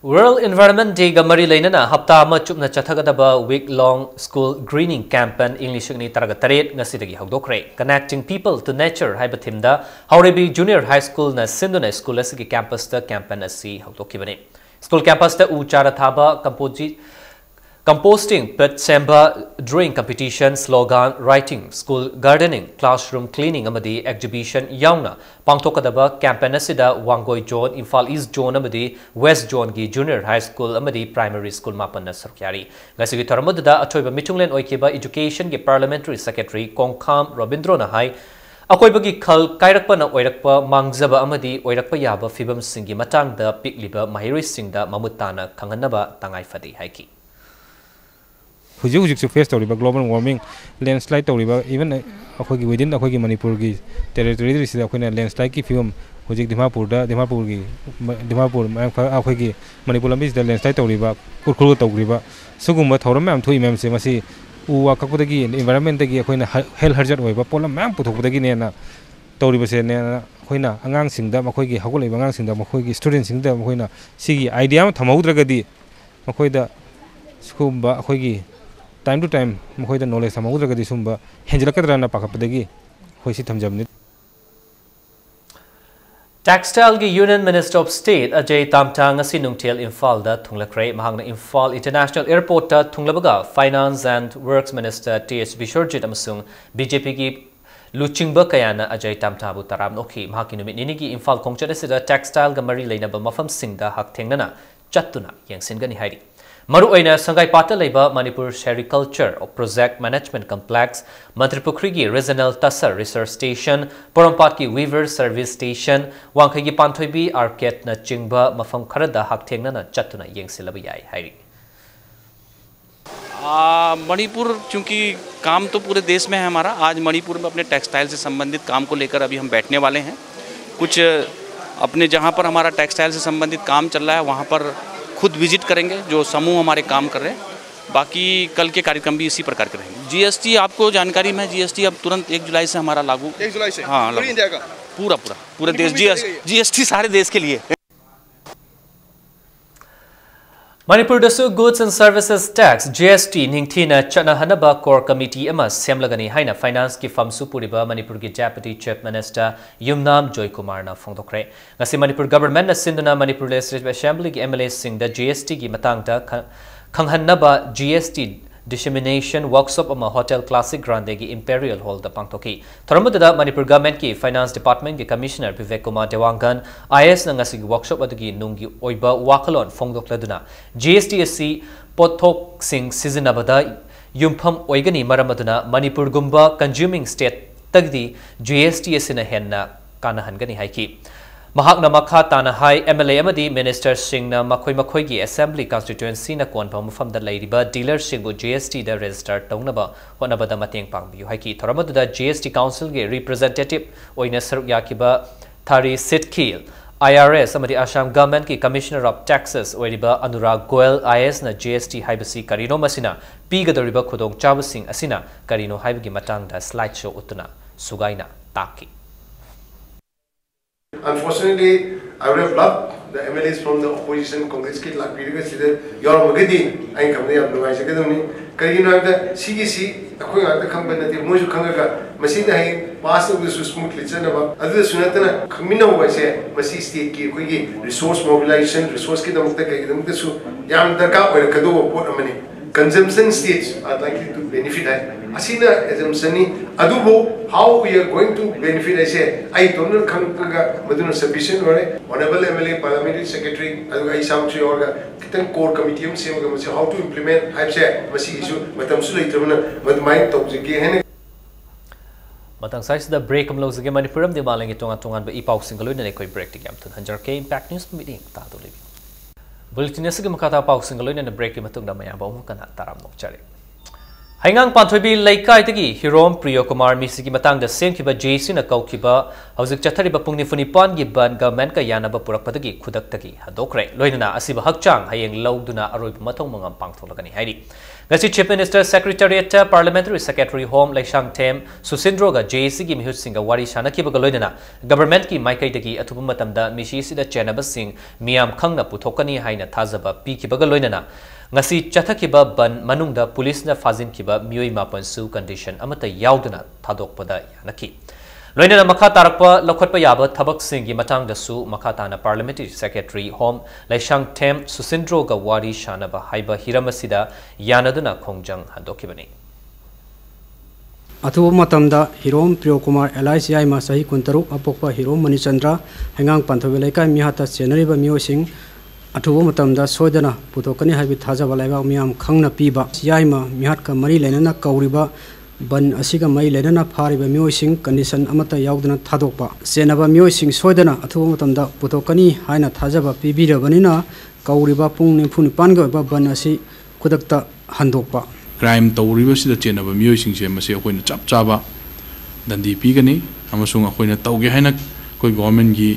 World Environment Day-ꯒ ꯃꯔꯤ ꯂꯩꯅꯅ ꯍꯞꯇꯥ ꯑꯃ ꯆꯨꯞꯅ ꯆꯠꯊꯒꯗꯕ week long school greening campaign ꯏꯪ ꯂꯤꯁꯤꯡ ꯑꯅꯤ ꯇꯔꯥꯒ ꯇꯔꯦꯠ ꯉꯁꯤꯗꯒꯤ ꯍꯧꯗꯣꯛꯈ꯭ꯔꯦ꯫ Connecting People to Nature ꯍꯥꯏꯕ theme-ꯗ ꯍꯥꯎꯔꯩꯕꯤ Junior High School-ꯅ ꯁꯤꯟꯗꯨꯅ school ꯑꯁꯤꯒꯤ campus-ꯇ campaign ꯑꯁꯤ ꯍꯧꯗꯣꯛꯈꯤꯕꯅꯤ꯫ School campus-ꯇ ꯎ ꯆꯥꯔ ꯊꯥꯕ, composi-, composting pit ꯁꯦꯝꯕ, drawing competition, slogan writing, school gardening, classroom cleaning ꯑꯃꯗꯤ exhibition ꯌꯥꯎꯅ ꯄꯥꯡꯊꯣꯛꯀꯗꯕ campaign ꯑꯁꯤꯗ Wangoi Zone, Imphal East Zone ꯑꯃꯗꯤ West Zone-ꯒꯤ Junior High School ꯑꯃꯗꯤ Primary School ꯃꯥꯄꯟꯅ ꯁꯔꯨꯛ ꯌꯥꯔꯤ꯫ ꯉꯁꯤꯒꯤ ꯊꯧꯔꯝ ꯑꯗꯨꯗ ꯑꯊꯣꯏꯕ ꯃꯤꯊꯨꯡꯂꯦꯟ ꯑꯣꯏꯈꯤꯕ Education-ꯒꯤ Parliamentary Secretary ꯀꯣꯡꯈꯥꯝ ꯔꯣꯕꯤꯟꯗ꯭ꯔꯣꯅ ꯍꯥꯏ, ꯑꯀꯣꯏꯕꯒꯤ ꯈꯜ ꯀꯥꯏꯔꯛꯄꯅ ꯑꯣꯏꯔꯛꯄ ꯃꯥꯡꯖꯕ ꯑꯃꯗꯤ ꯑꯣꯏꯔꯛꯄ ꯌꯥꯕ ꯐꯤꯕꯝꯁꯤꯡꯒꯤ ꯃꯇꯥꯡꯗ ꯄꯤꯛꯂꯤꯕ ꯃꯍꯩꯔꯣꯏꯁꯤꯡꯗ ꯃꯃꯨꯠ ꯇꯥꯅ ꯈꯪꯍꯟꯅꯕ ꯇꯉꯥꯏ ꯐꯗꯦ ꯍꯥꯏꯈꯤ꯫ ꯍꯧꯖꯤꯛ ꯍꯧꯖꯤꯛꯁꯨ face ꯇꯧꯔꯤꯕ global warming, landslide ꯇꯧꯔꯤꯕ, even ꯑꯩꯈꯣꯏꯒꯤ within ꯑꯩꯈꯣꯏꯒꯤ ꯃꯅꯤꯄꯨꯔꯒꯤ territory-ꯁꯤꯗ ꯑꯩꯈꯣꯏꯅ landslide-ꯀꯤ ꯐꯤꯕꯝ ꯍꯧꯖꯤꯛ ꯗꯤꯃꯥꯄꯨꯔꯗ, ꯗꯤꯃꯥꯄꯨꯔꯒꯤ, ꯗꯤꯃꯥꯄꯨꯔ, ꯃꯌꯥꯝ ꯈꯔ ꯑꯩꯈꯣꯏꯒꯤ ꯃꯅꯤꯄꯨꯔ ꯂꯝꯕꯤꯁꯤꯗ landslide ꯇꯧꯔꯤꯕ, ꯎꯈ꯭ꯔꯨꯜꯗ ꯇꯧꯔꯤꯕ, ꯁꯤꯒꯨꯝꯕ ꯊꯧꯔꯝ ꯃꯌꯥꯝ ꯊꯣꯛꯏ ꯃꯌꯥꯝꯁꯦ, ꯃꯁꯤ ꯎ ꯋꯥ ꯀꯛꯄꯗꯒꯤ, environment-ꯇꯒꯤ ꯑꯩꯈꯣꯏꯅ health hazard ꯑꯣꯏꯕ ꯄꯣꯠꯂꯝ ꯃꯌꯥꯝ ꯄꯨꯊꯣꯛꯄꯗꯒꯤꯅꯦꯅ ꯇꯧꯔꯤꯕꯁꯦꯅꯦꯅ ꯑꯩꯈꯣꯏꯅ ꯑꯉꯥꯡꯁꯤꯡꯗ, ꯃꯈꯣꯏꯒꯤ ꯍꯧꯒꯠꯂꯛꯏꯕ ꯑꯉꯥꯡꯁꯤꯡꯗ, ꯃꯈꯣꯏꯒꯤ student-ꯁꯤꯡꯗ ꯃꯈꯣꯏꯅ ꯁꯤꯒꯤ idea ꯑꯃ ꯊꯝꯍꯧꯗ꯭ꯔꯒꯗꯤ, ꯃꯈꯣꯏꯗ ꯁꯤꯒꯨꯝꯕ ꯑꯩꯈꯣꯏꯒꯤ time to time ꯃꯈꯣꯏꯗ knowledge ꯊꯝꯍꯧꯗ꯭ꯔꯒꯗꯤ ꯁꯤꯒꯨꯝꯕ ꯍꯦꯟꯖꯤꯜꯂꯛꯀꯗ꯭ꯔꯅ ꯄꯥꯈꯠꯄꯗꯒꯤ ꯑꯩꯈꯣꯏ ꯁꯤ ꯊꯝꯖꯕꯅꯤ꯫ Textile-ꯒꯤ Union Minister of State Ajay Tamta ꯉꯁꯤ ꯅꯨꯡꯊꯤꯜ ꯏꯝꯐꯥꯜꯗ ꯊꯨꯡꯂꯈ꯭ꯔꯦ꯫ ꯃꯍꯥꯛꯅ ꯏꯝꯐꯥꯜ International Airport-ꯇ ꯊꯨꯡꯂꯕꯒ Finance and Works Minister T S Biswajit ꯑꯃꯁꯨꯡ ꯕꯤ ꯖꯦ ꯄꯤꯒꯤ ꯂꯨꯆꯤꯡꯕ ꯀꯌꯥꯅ ꯑꯖꯌ ꯇꯥꯝꯊꯥꯕꯨ ꯇꯔꯥꯝꯅ ꯑꯣꯛꯈꯤ꯫ ꯃꯍꯥꯛꯀꯤ ꯅꯨꯃꯤꯠ ꯅꯤꯅꯤꯒꯤ ꯏꯝꯐꯥꯜ ꯈꯣꯡꯆꯠ ꯑꯁꯤꯗ textile-ꯒ ꯃꯔꯤ ꯂꯩꯅꯕ ꯃꯐꯝꯁꯤꯡꯗ ꯍꯛꯊꯦꯡꯅꯅ ꯆꯠꯇꯨꯅ ꯌꯦꯡꯁꯤꯟꯒꯅꯤ ꯍꯥꯏꯔꯤ꯫ ꯃꯔꯨꯑꯣꯏꯅ ꯁꯪꯒꯥꯏꯄꯥꯠꯇ ꯂꯩꯕ Manipur Sericulture Project Management Complex, ꯃꯟꯇ꯭ꯔꯤꯄꯨꯈ꯭ꯔꯤꯒꯤ Regional Tasser Research Station, ꯄꯣꯔꯣꯝꯄꯥꯠꯀꯤ Weaver Service Station, ꯋꯥꯡꯈꯩꯒꯤ ꯄꯥꯟꯊꯣꯏꯕꯤ Arcade-ꯅꯆꯤꯡꯕ ꯃꯐꯝ ꯈꯔꯗ ꯍꯛꯊꯦꯡꯅꯅ ꯆꯠꯇꯨꯅ ꯌꯦꯡꯁꯤꯜꯂꯕ ꯌꯥꯏ ꯍꯥꯏꯔꯤ꯫ आ, मणिपुर, चूंकि काम तो पूरे देश में है हमारा, आज मणिपुर में अपने textile से संबंधित काम को लेकर अभी हम बैठने वाले हैं। कुछ अपने, जहाँ पर हमारा textile से संबंधित काम चल रहा है, वहाँ पर खुद visit करेंगे, जो समूह हमारे काम कर रहे हैं। बाकी कल के कार्यक्रम भी इसी प्रकार के रहेंगे। जीएसटी आपको जानकारी में, जीएसटी अब तुरंत एक जुलाई से हमारा लागू। एक जुलाई से हाँ, पूरी लागू। इंडिया का? पूरा, पूरा, पूरे देश। मणिपुर में चलेगा ये? जीएसटी सारे देश के लिए। ꯃꯅꯤꯄꯨꯔꯗꯁꯨ Goods and Services Tax, G S T, ꯅꯤꯡꯊꯤꯅ ꯆꯠꯅꯍꯟꯅꯕ core committee ꯑꯃ ꯁꯦꯝꯂꯒꯅꯤ ꯍꯥꯏꯅ Finance ꯀꯤ ꯐꯝꯁꯨ ꯄꯨꯔꯤꯕ ꯃꯅꯤꯄꯨꯔꯒꯤ Deputy Chief Minister ꯌꯨꯝꯅꯥꯝ ꯖꯣꯏꯀꯨꯃꯥꯔꯅ ꯐꯣꯡꯗꯣꯛꯈ꯭ꯔꯦ꯫ ꯉꯁꯤ ꯃꯅꯤꯄꯨꯔ Government ꯅ ꯁꯤꯟꯗꯨꯅ ꯃꯅꯤꯄꯨꯔ Legislative Assembly ꯒꯤ M L A ꯁꯤꯡꯗ G S T ꯒꯤ ꯃꯇꯥꯡꯗ ꯈ-, ꯈꯪꯍꯟꯅꯕ G S T dissemination workshop ꯑꯃ Hotel Classic Grande ꯒꯤ Imperial Hall ꯗ ꯄꯥꯡꯊꯣꯛꯈꯤ꯫ ꯊꯧꯔꯝ ꯑꯗꯨꯗ ꯃꯅꯤꯄꯨꯔ Government ꯀꯤ Finance Department ꯀꯤ Commissioner Bibek Kumar ꯗꯦꯋꯥꯡꯒꯟ, I A S ꯅ ꯉꯁꯤꯒꯤ workshop ꯑꯗꯨꯒꯤ ꯅꯨꯡꯒꯤ ꯑꯣꯏꯕ ꯋꯥꯈꯜꯂꯣꯟ ꯐꯣꯡꯗꯣꯛꯂꯗꯨꯅ, G S T ꯑꯁꯤ ꯄꯣꯠꯊꯣꯛꯁꯤꯡ ꯁꯤꯖꯤꯟꯅꯕꯗ ꯌꯨꯝꯐꯝ ꯑꯣꯏꯒꯅꯤ, ꯃꯔꯝ ꯑꯗꯨꯅ ꯃꯅꯤꯄꯨꯔꯒꯨꯝꯕ consuming state ꯇꯒꯤꯗꯤ G S T ꯑꯁꯤꯅ ꯍꯦꯟꯅ ꯀꯥꯟꯅꯍꯟꯒꯅꯤ ꯍꯥꯏꯈꯤ꯫ ꯃꯍꯥꯛꯅ ꯃꯈꯥ ꯇꯥꯅ ꯍꯥꯏ, M L A ꯑꯃꯗꯤ Minister ꯁꯤꯡꯅ ꯃꯈꯣꯏ ꯃꯈꯣꯏꯒꯤ Assembly Constituency ꯅ ꯀꯣꯟꯕ ꯃꯐꯝꯗ ꯂꯩꯔꯤꯕ dealer ꯁꯤꯡꯕꯨ G S T ꯗ register ꯇꯧꯅꯕ ꯍꯣꯠꯅꯕꯗ ꯃꯇꯦꯡ ꯄꯥꯡꯕꯤꯌꯨ ꯍꯥꯏꯈꯤ꯫ ꯊꯧꯔꯝ ꯑꯗꯨꯗ G S T Council ꯒꯤ representative ꯑꯣꯏꯅ ꯁꯔꯨꯛ ꯌꯥꯈꯤꯕ ꯊꯥꯔꯤ ꯁꯤꯠꯈꯤꯜ, I R S ꯑꯃꯗꯤ Assam Government ꯀꯤ Commissioner of Taxes ꯑꯣꯏꯔꯤꯕ Anurag Goyal, I A S ꯅ G S T ꯍꯥꯏꯕꯁꯤ ꯀꯔꯤꯅꯣ, ꯃꯁꯤꯅ ꯄꯤꯒꯗꯧꯔꯤꯕ ꯈꯨꯗꯣꯡꯆꯥꯕꯁꯤꯡ ꯑꯁꯤꯅ ꯀꯔꯤꯅꯣ ꯍꯥꯏꯕꯒꯤ ꯃꯇꯥꯡꯗ slide show ꯎꯠꯇꯨꯅ ꯁꯨꯒꯥꯏꯅ ꯇꯥꯛꯈꯤ꯫ Unfortunately, I would have loved the M L As from the opposition, Congress ꯀꯤ ꯂꯥꯛꯄꯤꯔꯒ ꯁꯤꯗ ꯌꯥꯎꯔꯝꯃꯒꯗꯤ ꯑꯩꯅ ꯈꯟꯕꯗ ꯌꯥꯝ ꯅꯨꯡꯉꯥꯏꯖꯒꯗꯕꯅꯤ꯫ ꯀꯔꯤꯒꯤꯅꯣ ꯍꯥꯏꯕꯗ ꯁꯤꯒꯤꯁꯤ ꯑꯩꯈꯣꯏ ꯉꯥꯛꯇ ꯈꯪꯕ ꯅꯠꯇꯦ, ꯃꯣꯏꯁꯨ ꯈꯪꯉꯒ ꯃꯁꯤꯗ ꯍꯌꯦꯡ pass ꯇꯧꯕꯗꯁꯨ smoothly ꯆꯠꯅꯕ꯫ ꯑꯗꯨꯗꯁꯨ ꯅꯠꯇꯅ ꯈꯪꯃꯤꯟꯅꯍꯧꯕ ꯍꯥꯏꯁꯦ ꯃꯁꯤ state ꯀꯤ ꯑꯩꯈꯣꯏꯒꯤ resource mobilization, resource ꯀꯤꯗꯃꯛꯇ ꯀꯩꯒꯤꯗꯃꯛꯇꯁꯨ ꯌꯥꯝ ꯗꯔꯀꯥꯔ ꯑꯣꯏꯔꯛꯀꯗꯧꯕ ꯄꯣꯠ ꯑꯃꯅꯤ꯫ Consumption states are likely to benefit ꯍꯥꯏ, ꯑꯁꯤꯅ assumption ꯅꯤ꯫ ꯑꯗꯨꯕꯨ how we are going to benefit ꯍꯥꯏꯁꯦ ꯑꯩ ꯏꯇꯣꯝꯇ ꯈꯪꯉꯒ ꯃꯗꯨꯅ sufficient ꯑꯣꯏꯔꯦ꯫ Honorable M L A, Parliamentary Secretary, ꯑꯗꯨꯒ ꯑꯩ ꯏꯁꯥꯃꯛꯁꯨ ꯌꯥꯎꯔꯒ ꯈꯤꯇꯪ core committee ꯑꯃ ꯁꯦꯝꯃꯒ ꯃꯁꯤ how to implement ꯍꯥꯏꯕꯁꯦ ꯃꯁꯤꯒꯤꯁꯨ ꯃꯇꯝꯁꯨ ꯂꯩꯇ꯭ꯔꯕꯅ ꯃꯗꯨꯃꯥꯏꯅ ꯇꯧꯖꯒꯦ ꯍꯥꯏꯅ꯫ ꯃꯇꯥꯡ ꯁ꯭ꯋꯥꯏꯁꯤꯗ break ꯑꯃ ꯂꯧꯖꯒꯦ꯫ ꯃꯅꯤꯄꯨꯔ ꯑꯃꯗꯤ ꯃꯥꯂꯦꯝꯒꯤ ꯇꯣꯉꯥꯟ ꯇꯣꯉꯥꯟꯕ ꯏ ꯄꯥꯎꯁꯤꯡꯒ ꯂꯣꯏꯅꯅ ꯑꯩꯈꯣꯏ break ꯇꯒꯤ ꯌꯥꯝ ꯊꯨꯅ ꯍꯟꯖꯔꯛꯀꯦ꯫ Impact News ꯃꯤꯠꯌꯦꯡ ꯇꯥꯗꯧꯔꯤꯕ꯫ Bulletin ꯑꯁꯤꯒꯤ ꯃꯈꯥ ꯇꯥꯕ ꯄꯥꯎꯁꯤꯡꯒ ꯂꯣꯏꯅꯅ break ꯀꯤ ꯃꯇꯨꯡꯗ ꯃꯌꯥꯝꯕꯨ ꯑꯃꯨꯛ ꯍꯟꯅ ꯇꯔꯥꯝꯅ ꯑꯣꯛꯆꯔꯤ꯫ ꯍꯩꯉꯥꯡ ꯄꯥꯟꯊꯣꯏꯕꯤ ꯂꯩꯀꯥꯏꯗꯒꯤ ꯍꯤꯔꯣꯝ ꯄ꯭ꯔꯤꯌꯣ ꯀꯨꯃꯥꯔ ꯃꯤꯁꯤꯒꯤ ꯃꯇꯥꯡꯗ ꯁꯦꯝꯈꯤꯕ ꯖꯦ ꯁꯤꯅ ꯀꯧꯈꯤꯕ ꯍꯧꯖꯤꯛ ꯆꯠꯊꯔꯤꯕ ꯄꯨꯡ ꯅꯤꯐꯨ ꯅꯤꯄꯥꯟꯒꯤ ꯕꯟ ꯒꯚꯔꯟꯃꯦꯟꯠꯀ ꯌꯥꯅꯕ ꯄꯨꯔꯛꯄꯗꯒꯤ ꯈꯨꯗꯛꯇꯒꯤ ꯍꯟꯗꯣꯛꯈ꯭ꯔꯦ꯫ ꯂꯣꯏꯅꯅ ꯑꯁꯤꯕ ꯍꯛꯆꯥꯡ ꯍꯌꯦꯡ ꯂꯧꯗꯨꯅ ꯑꯔꯣꯏꯕ ꯃꯊꯧ ꯃꯉꯝ ꯄꯥꯡꯊꯣꯛꯂꯒꯅꯤ ꯍꯥꯏꯔꯤ꯫ ꯉꯁꯤ Chief Minister Secretariat, Parliamentary Secretary Home Leishangthem ꯁꯨꯁꯤꯟꯗ꯭ꯔꯣꯒ ꯖꯦ ꯁꯤꯒꯤ ꯃꯤꯍꯨꯠꯁꯤꯡꯒ ꯋꯥꯔꯤ ꯁꯥꯟꯅꯈꯤꯕꯒ ꯂꯣꯏꯅꯅ ꯒꯚꯔꯟꯃꯦꯟꯠꯀꯤ ꯃꯥꯏꯀꯩꯗꯒꯤ ꯑꯊꯨꯕ ꯃꯇꯝꯗ ꯃꯤꯁꯤꯁꯤꯗ ꯆꯦꯟꯅꯕꯁꯤꯡ ꯃꯤꯌꯥꯝ ꯈꯪꯅ ꯄꯨꯊꯣꯛꯀꯅꯤ ꯍꯥꯏꯅ ꯊꯥꯖꯕ ꯄꯤꯈꯤꯕꯒ ꯂꯣꯏꯅꯅ ꯉꯁꯤ ꯆꯠꯊꯈꯤꯕ ꯕꯟ ꯃꯅꯨꯡꯗ ꯄꯨꯂꯤꯁꯅ ꯐꯥꯖꯤꯟꯈꯤꯕ ꯃꯤꯑꯣꯏ ꯃꯥꯄꯟꯁꯨ condition ꯑꯃꯠꯇ ꯌꯥꯎꯗꯅ ꯊꯥꯗꯣꯛꯄꯗ ꯌꯥꯅꯈꯤ꯫ ꯂꯣꯏꯅꯅ ꯃꯈꯥ ꯇꯥꯔꯛꯄ ꯂꯧꯈꯠꯄ ꯌꯥꯕ ꯊꯕꯛꯁꯤꯡꯒꯤ ꯃꯇꯥꯡꯗꯁꯨ ꯃꯈꯥ ꯇꯥꯅ Parliamentary Secretary Home ꯂꯩꯁꯥꯡꯊꯦꯝ ꯁꯨꯁꯤꯟꯗ꯭ꯔꯣꯒ ꯋꯥꯔꯤ ꯁꯥꯅꯕ ꯍꯥꯏꯕ ꯍꯤꯔꯝ ꯑꯁꯤꯗ ꯌꯥꯅꯗꯨꯅ ꯈꯣꯡꯖꯪ ꯍꯟꯗꯣꯛꯈꯤꯕꯅꯤ꯫ ꯑꯊꯨꯕ ꯃꯇꯝꯗ ꯍꯤꯔꯣꯝ ꯄ꯭ꯔꯤꯌꯣ ꯀꯨꯃꯥꯔ alias ꯌꯥꯏꯃ, ꯆꯍꯤ ꯀꯨꯟꯇꯔꯨꯛ, ꯑꯄꯣꯛꯄ ꯍꯤꯔꯣꯝ ꯃꯅꯤꯆꯟꯗ꯭ꯔ, ꯍꯩꯉꯥꯡ ꯄꯥꯟꯊꯣꯏꯕꯤ ꯂꯩꯀꯥꯏ ꯃꯤꯍꯥꯠꯇ ꯆꯦꯟꯅꯔꯤꯕ ꯃꯤꯑꯣꯏꯁꯤꯡ ꯑꯊꯨꯕ ꯃꯇꯝꯗ ꯁꯣꯏꯗꯅ ꯄꯨꯊꯣꯛꯀꯅꯤ ꯍꯥꯏꯕꯒꯤ ꯊꯥꯖꯕ ꯂꯩꯕꯥꯛ ꯃꯤꯌꯥꯝ ꯈꯪꯅ ꯄꯤꯕ꯫ ꯌꯥꯏꯃ ꯃꯤꯍꯥꯠꯀ ꯃꯔꯤ ꯂꯩꯅꯅ ꯀꯧꯔꯤꯕ ꯕꯟ ꯑꯁꯤꯒ ꯃꯔꯤ ꯂꯩꯅꯅ ꯐꯥꯔꯤꯕ ꯃꯤꯑꯣꯏꯁꯤꯡ condition ꯑꯃꯠꯇ ꯌꯥꯎꯗꯅ ꯊꯥꯗꯣꯛꯄ꯫ ꯆꯦꯟꯅꯕ ꯃꯤꯑꯣꯏꯁꯤꯡ ꯁꯣꯏꯗꯅ ꯑꯊꯨꯕ ꯃꯇꯝꯗ ꯄꯨꯊꯣꯛꯀꯅꯤ ꯍꯥꯏꯅ ꯊꯥꯖꯕ ꯄꯤꯕꯤꯔꯕꯅꯤꯅ ꯀꯧꯔꯤꯕ ꯄꯨꯡ ꯅꯤꯐꯨ ꯅꯤꯄꯥꯟꯒꯤ ꯑꯣꯏꯕ ꯕꯟ ꯑꯁꯤ ꯈꯨꯗꯛꯇ ꯍꯟꯗꯣꯛꯄ꯫ Crime ꯇꯧꯔꯤꯕꯁꯤꯗ ꯆꯦꯟꯅꯕ ꯃꯤꯑꯣꯏꯁꯤꯡꯁꯦ ꯃꯁꯤ ꯑꯩꯈꯣꯏꯅ ꯆꯞ ꯆꯥꯕ ꯗꯟꯗꯤ ꯄꯤꯒꯅꯤ, ꯑꯃꯁꯨꯡ ꯑꯩꯈꯣꯏꯅ ꯇꯧꯒꯦ ꯍꯥꯏꯅ ꯑꯩꯈꯣꯏ ꯒꯣꯚꯔꯟꯃꯦꯟꯠꯀꯤ,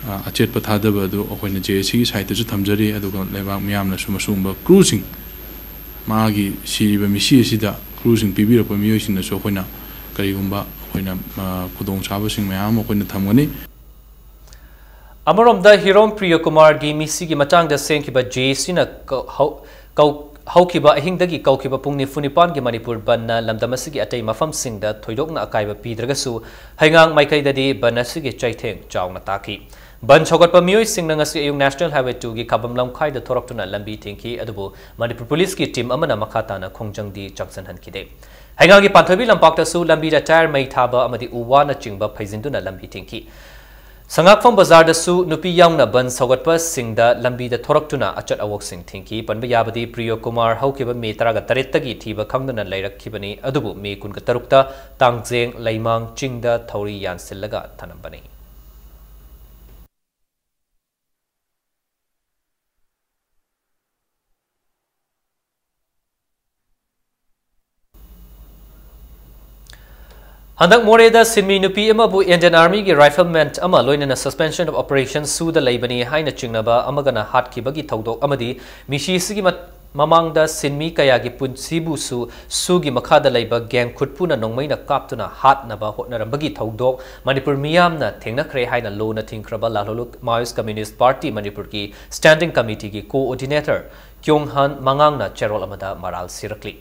ꯑ, ꯑꯆꯦꯠꯄ ꯊꯥꯖꯕ ꯑꯗꯨ ꯑꯩꯈꯣꯏꯅ ꯖꯦ ꯑꯦ ꯁꯤꯒꯤ ꯁꯥꯏꯠꯇꯁꯨ ꯊꯝꯖꯔꯤ꯫ ꯑꯗꯨꯒ ꯂꯩꯕꯥꯛ ꯃꯤꯌꯥꯝꯅꯁꯨ ꯃꯁꯤꯒꯨꯝꯕ ꯀ꯭ꯔꯨꯁꯤꯡ, ꯃꯥꯒꯤ ꯁꯤꯔꯤꯕ ꯃꯤꯁꯤ ꯑꯁꯤꯗ ꯀ꯭ꯔꯨꯁꯤꯡ ꯄꯤꯕꯤꯔꯛꯄ ꯃꯤꯑꯣꯏꯁꯤꯡꯅꯁꯨ ꯑꯩꯈꯣꯏꯅ ꯀꯔꯤꯒꯨꯝꯕ ꯑꯩꯈꯣꯏꯅ, ꯑ, ꯈꯨꯗꯣꯡꯆꯥꯕꯁꯤꯡ ꯃꯌꯥꯝ ꯑꯃ ꯑꯩꯈꯣꯏꯅ ꯊꯝꯒꯅꯤ꯫ ꯑꯃꯔꯣꯝꯗ ꯍꯤꯔꯣꯝ ꯄ꯭ꯔꯤꯌ ꯀꯨꯃꯥꯔꯒꯤ ꯃꯤꯁꯤꯒꯤ ꯃꯇꯥꯡꯗ ꯁꯦꯝꯈꯤꯕ ꯖꯦ ꯁꯤꯅ ꯀꯧ-, ꯍꯧ-, ꯀꯧ-, ꯍꯧꯈꯤꯕ ꯑꯍꯤꯡꯗꯒꯤ ꯀꯧꯈꯤꯕ ꯄꯨꯡ ꯅꯤꯐꯨ ꯅꯤꯄꯥꯟꯒꯤ ꯃꯅꯤꯄꯨꯔ ꯕꯟꯅ ꯂꯝꯗꯝ ꯑꯁꯤꯒꯤ ꯑꯇꯩ ꯃꯐꯝꯁꯤꯡꯗ ꯊꯣꯏꯗꯣꯛꯅ ꯑꯀꯥꯏꯕ ꯄꯤꯗ꯭ꯔꯒꯁꯨ, ꯍꯩꯉꯥꯡ ꯃꯥꯏꯀꯩꯗꯗꯤ ꯕꯟ ꯑꯁꯤꯒꯤ ꯆꯩꯊꯦꯡ ꯆꯥꯎꯅ ꯇꯥꯈꯤ꯫ ꯕꯟ ꯁꯧꯒꯠꯄ ꯃꯤꯑꯣꯏꯁꯤꯡꯅ ꯉꯁꯤ ꯑꯌꯨꯛ National Highway two ꯒꯤ ꯈꯥꯕꯝ ꯂꯝꯈꯥꯏꯗ ꯊꯣꯔꯛꯇꯨꯅ ꯂꯝꯕꯤ ꯊꯤꯡꯈꯤ, ꯑꯗꯨꯕꯨ ꯃꯅꯤꯄꯨꯔ ꯄꯨꯂꯤꯁꯀꯤ team ꯑꯃꯅ ꯃꯈꯥ ꯇꯥꯅ ꯈꯣꯡꯖꯪꯗꯤ ꯆꯪꯁꯤꯟꯍꯟꯈꯤꯗꯦ꯫ ꯍꯩꯉꯥꯡꯒꯤ ꯄꯥꯟꯊꯣꯏꯕꯤ ꯂꯝꯄꯥꯛꯇꯁꯨ ꯂꯝꯕꯤꯗ tyre ꯃꯩ ꯊꯥꯕ ꯑꯃꯗꯤ ꯎ ꯋꯥꯅꯆꯤꯡꯕ ꯐꯩꯖꯤꯟꯗꯨꯅ ꯂꯝꯕꯤ ꯊꯤꯡꯈꯤ꯫ ꯁꯉꯥꯛꯐꯝ ꯕꯖꯥꯔꯗꯁꯨ ꯅꯨꯄꯤ ꯌꯥꯎꯅ ꯕꯟ ꯁꯧꯒꯠꯄꯁꯤꯡꯗ ꯂꯝꯕꯤꯗ ꯊꯣꯔꯛꯇꯨꯅ ꯑꯆꯠ ꯑꯋꯣꯛꯁꯤꯡ ꯊꯤꯡꯈꯤ꯫ ꯄꯟꯕ ꯌꯥꯕꯗꯤ, ꯄ꯭ꯔꯤꯌꯣ ꯀꯨꯃꯥꯔ ꯍꯧꯈꯤꯕ ꯃꯦ ꯇꯔꯥꯒ ꯇꯔꯦꯠꯇꯒꯤ ꯊꯤꯕ ꯈꯪꯗꯅ ꯂꯩꯔꯛꯈꯤꯕꯅꯤ, ꯑꯗꯨꯕꯨ ꯃꯦ ꯀꯨꯟꯒ ꯇꯔꯨꯛꯇ ꯇꯥꯡꯖꯦꯡ ꯂꯩꯃꯥꯡ ꯆꯤꯡꯗ ꯊꯧꯔꯤ ꯌꯥꯟꯁꯤꯜꯂꯒ ꯊꯅꯝꯕꯅꯤ꯫ ꯍꯟꯗꯛ ꯃꯣꯔꯦꯗ ꯁꯤꯟꯃꯤ ꯅꯨꯄꯤ ꯑꯃꯕꯨ Indian Armyꯒꯤ rifleman ꯑꯃ ꯂꯣꯏꯅꯅ suspension of operation ꯁꯨꯗ ꯂꯩꯕꯅꯤ ꯍꯥꯏꯅ ꯆꯤꯡꯅꯕ ꯑꯃꯒꯅ ꯍꯥꯠꯈꯤꯕꯒꯤ ꯊꯧꯗꯣꯛ ꯑꯃꯗꯤ ꯃꯤꯁꯤꯁꯤꯒꯤ ꯃ-, ꯃꯃꯥꯡꯗ ꯁꯤꯟꯃꯤ ꯀꯌꯥꯒꯤ ꯄꯨꯟꯁꯤꯕꯨꯁꯨ ꯁꯨꯒꯤ ꯃꯈꯥꯗ ꯂꯩꯕ gang ꯈꯨꯠꯄꯨꯅ ꯅꯣꯡꯃꯩꯅ ꯀꯥꯞꯇꯨꯅ ꯍꯥꯠꯅꯕ ꯍꯣꯠꯅꯔꯝꯕꯒꯤ ꯊꯧꯗꯣꯛ ꯃꯅꯤꯄꯨꯔ ꯃꯤꯌꯥꯝꯅ ꯊꯦꯡꯅꯈ꯭ꯔꯦ ꯍꯥꯏꯅ ꯂꯨꯅ ꯊꯤꯡꯈ꯭ꯔꯕ ꯂꯥꯜꯍꯧꯂꯨꯞ Maoist Communist Party ꯃꯅꯤꯄꯨꯔꯒꯤ standing committeeꯒꯤ coordinator ꯀ꯭ꯌꯣꯡ ꯍꯥꯟ ꯃꯉꯥꯡꯅ ꯆꯦꯔꯣꯜ ꯑꯃꯗ ꯃꯔꯥꯜ ꯁꯤꯔꯛꯂꯤ꯫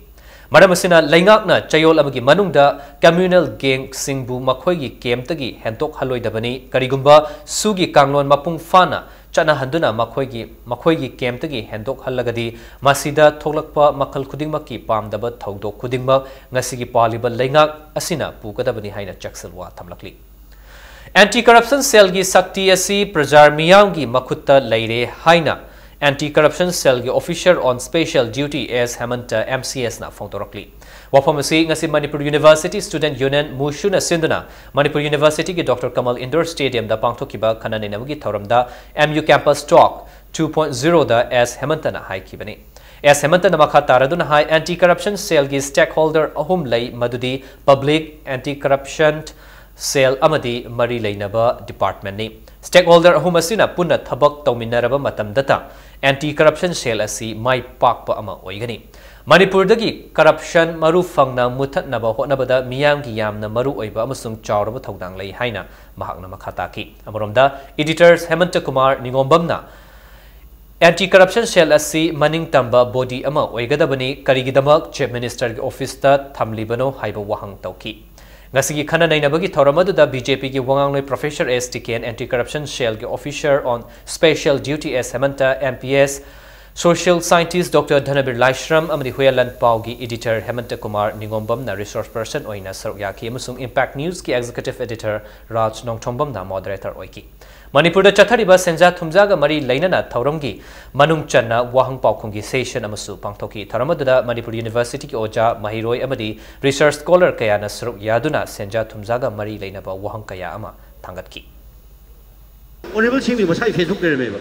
ꯃꯔꯝ ꯑꯁꯤꯅ ꯂꯩꯉꯥꯛꯅ ꯆꯌꯣꯜ ꯑꯃꯒꯤ ꯃꯅꯨꯡꯗ communal gangꯁꯤꯡꯕꯨ ꯃꯈꯣꯏꯒꯤ campꯇꯒꯤ ꯍꯦꯟꯗꯣꯛꯍꯜꯂꯣꯏꯗꯕꯅꯤ꯫ ꯀꯔꯤꯒꯨꯝꯕ ꯁꯨꯒꯤ ꯀꯥꯡꯂꯣꯟ ꯃꯄꯨꯡ ꯐꯥꯅ ꯆꯠꯅꯍꯟꯗꯨꯅ ꯃꯈꯣꯏꯒꯤ, ꯃꯈꯣꯏꯒꯤ campꯇꯒꯤ ꯍꯦꯟꯗꯣꯛꯍꯜꯂꯒꯗꯤ ꯃꯁꯤꯗ ꯊꯣꯛꯂꯛꯄ ꯃꯈꯜ ꯈꯨꯗꯤꯡꯃꯛꯀꯤ ꯄꯥꯝꯗꯕ ꯊꯧꯗꯣꯛ ꯈꯨꯗꯤꯡꯃꯛ ꯉꯁꯤꯒꯤ ꯄꯥꯜꯂꯤꯕ ꯂꯩꯉꯥꯛ ꯑꯁꯤꯅ ꯄꯨꯒꯗꯕꯅꯤ ꯍꯥꯏꯅ ꯆꯦꯛꯁꯤꯜꯋꯥ ꯊꯝꯂꯛꯂꯤ꯫ Anti Corruption Cellꯒꯤ ꯁꯛꯇꯤ ꯑꯁꯤ ꯄ꯭ꯔꯖꯥ ꯃꯤꯌꯥꯝꯒꯤ ꯃꯈꯨꯠꯇ ꯂꯩꯔꯦ ꯍꯥꯏꯅ Anti Corruption Cellꯒꯤ officer on special duty S ꯍꯦꯃꯟꯇ MCSꯅ ꯐꯣꯡꯗꯣꯔꯛꯂꯤ꯫ ꯋꯥꯐꯝ ꯑꯁꯤ ꯉꯁꯤ ꯃꯅꯤꯄꯨꯔ University Student Union ꯃꯨꯁꯨꯅ ꯁꯤꯟꯗꯨꯅ ꯃꯅꯤꯄꯨꯔ Universityꯒꯤ Doctor Kamal Indoor Stadiumꯗ ꯄꯥꯡꯊꯣꯛꯈꯤꯕ ꯈꯟꯅ ꯅꯩꯅꯕꯒꯤ ꯊꯧꯔꯝꯗ M U Campus Talk two point zeroꯗ S ꯍꯦꯃꯟꯇꯅ ꯍꯥꯏꯈꯤꯕꯅꯤ꯫ S ꯍꯦꯃꯟꯇꯅ ꯃꯈꯥ ꯇꯥꯔꯗꯨꯅ ꯍꯥꯏ, Anti Corruption Cellꯒꯤ stakeholder ꯑꯍꯨꯝ ꯂꯩ, ꯃꯗꯨꯗꯤ Public, Anti Corruption Cell ꯑꯃꯗꯤ ꯃꯔꯤ ꯂꯩꯅꯕ departmentꯅꯤ꯫ Stakeholder ꯑꯍꯨꯝ ꯑꯁꯤꯅ ꯄꯨꯟꯅ ꯊꯕꯛ ꯇꯧꯃꯤꯟꯅꯔꯕ ꯃꯇꯝꯗꯇ Anti Corruption Cell ꯑꯁꯤ ꯃꯥꯏ ꯄꯥꯛꯄ ꯑꯃ ꯑꯣꯏꯒꯅꯤ꯫ ꯃꯅꯤꯄꯨꯔꯗꯒꯤ corruption ꯃꯔꯨ ꯐꯪꯅ ꯃꯨꯊꯠꯅꯕ ꯍꯣꯠꯅꯕꯗ ꯃꯤꯌꯥꯝꯒꯤ ꯌꯥꯝꯅ ꯃꯔꯨ ꯑꯣꯏꯕ ꯑꯃꯁꯨꯡ ꯆꯥꯎꯔꯕ ꯊꯧꯗꯥꯡ ꯂꯩ ꯍꯥꯏꯅ ꯃꯍꯥꯛꯅ ꯃꯈꯥ ꯇꯥꯈꯤ꯫ ꯑꯃꯔꯣꯝꯗ, editor ꯍꯦꯃꯟꯇ Kumar ꯅꯤꯉꯣꯝꯕꯝꯅ Anti Corruption Cell ꯑꯁꯤ ꯃꯅꯤꯡ ꯇꯝꯕ body ꯑꯃ ꯑꯣꯏꯒꯗꯕꯅꯤ, ꯀꯔꯤꯒꯤꯗꯃꯛ Chief Ministerꯒꯤ officeꯇ ꯊꯝꯂꯤꯕꯅꯣ ꯍꯥꯏꯕ ꯋꯥꯍꯪ ꯇꯧꯈꯤ꯫ ꯉꯁꯤꯒꯤ ꯈꯟꯅ ꯅꯩꯅꯕꯒꯤ ꯊꯧꯔꯝ ꯑꯗꯨꯗ BJPꯒꯤ ꯋꯥꯉꯥꯡꯂꯣꯏ Professor S ꯇꯤꯀꯦꯟ, Anti Corruption Cellꯒꯤ officer on special duty S ꯍꯦꯃꯟꯇ, MPS, social scientist Doctor ꯙꯅꯕꯤꯔ ꯂꯥꯏꯁ꯭ꯔꯝ ꯑꯃꯗꯤ Huiyen ꯂꯥꯟꯄꯥꯎꯒꯤ editor ꯍꯦꯃꯟꯇ Kumar ꯅꯤꯉꯣꯝꯕꯝꯅ resource person ꯑꯣꯏꯅ ꯁꯔꯨꯛ ꯌꯥꯈꯤ ꯑꯃꯁꯨꯡ Impact Newsꯀꯤ executive editor ꯔꯥꯖ ꯅꯣꯡꯊꯣꯝꯕꯝꯅ moderator ꯑꯣꯏꯈꯤ꯫ ꯃꯅꯤꯄꯨꯔꯗ ꯆꯠꯊꯔꯤꯕ ꯁꯦꯟꯖꯥ ꯊꯨꯝꯖꯥꯒ ꯃꯔꯤ ꯂꯩꯅꯅ ꯊꯧꯔꯝꯒꯤ ꯃꯅꯨꯡ ꯆꯟꯅ ꯋꯥꯍꯪ ꯄꯥꯎꯈꯨꯝꯒꯤ session ꯑꯃꯁꯨ ꯄꯥꯡꯊꯣꯛꯈꯤ꯫ ꯊꯧꯔꯝ ꯑꯗꯨꯗ ꯃꯅꯤꯄꯨꯔ Universityꯒꯤ ꯑꯣꯖꯥ, ꯃꯍꯩꯔꯣꯏ ꯑꯃꯗꯤ research scholar ꯀꯌꯥꯅ ꯁꯔꯨꯛ ꯌꯥꯗꯨꯅ ꯁꯦꯟꯖꯥ ꯊꯨꯝꯖꯥꯒ ꯃꯔꯤ ꯂꯩꯅꯕ ꯋꯥꯍꯪ ꯀꯌꯥ ꯑꯃ ꯊꯥꯡꯒꯠꯈꯤ꯫ Honourable ꯁꯤꯡꯗꯨ ꯃꯁꯥꯒꯤ Facebook ꯂꯩꯔꯝꯃꯦꯕ꯫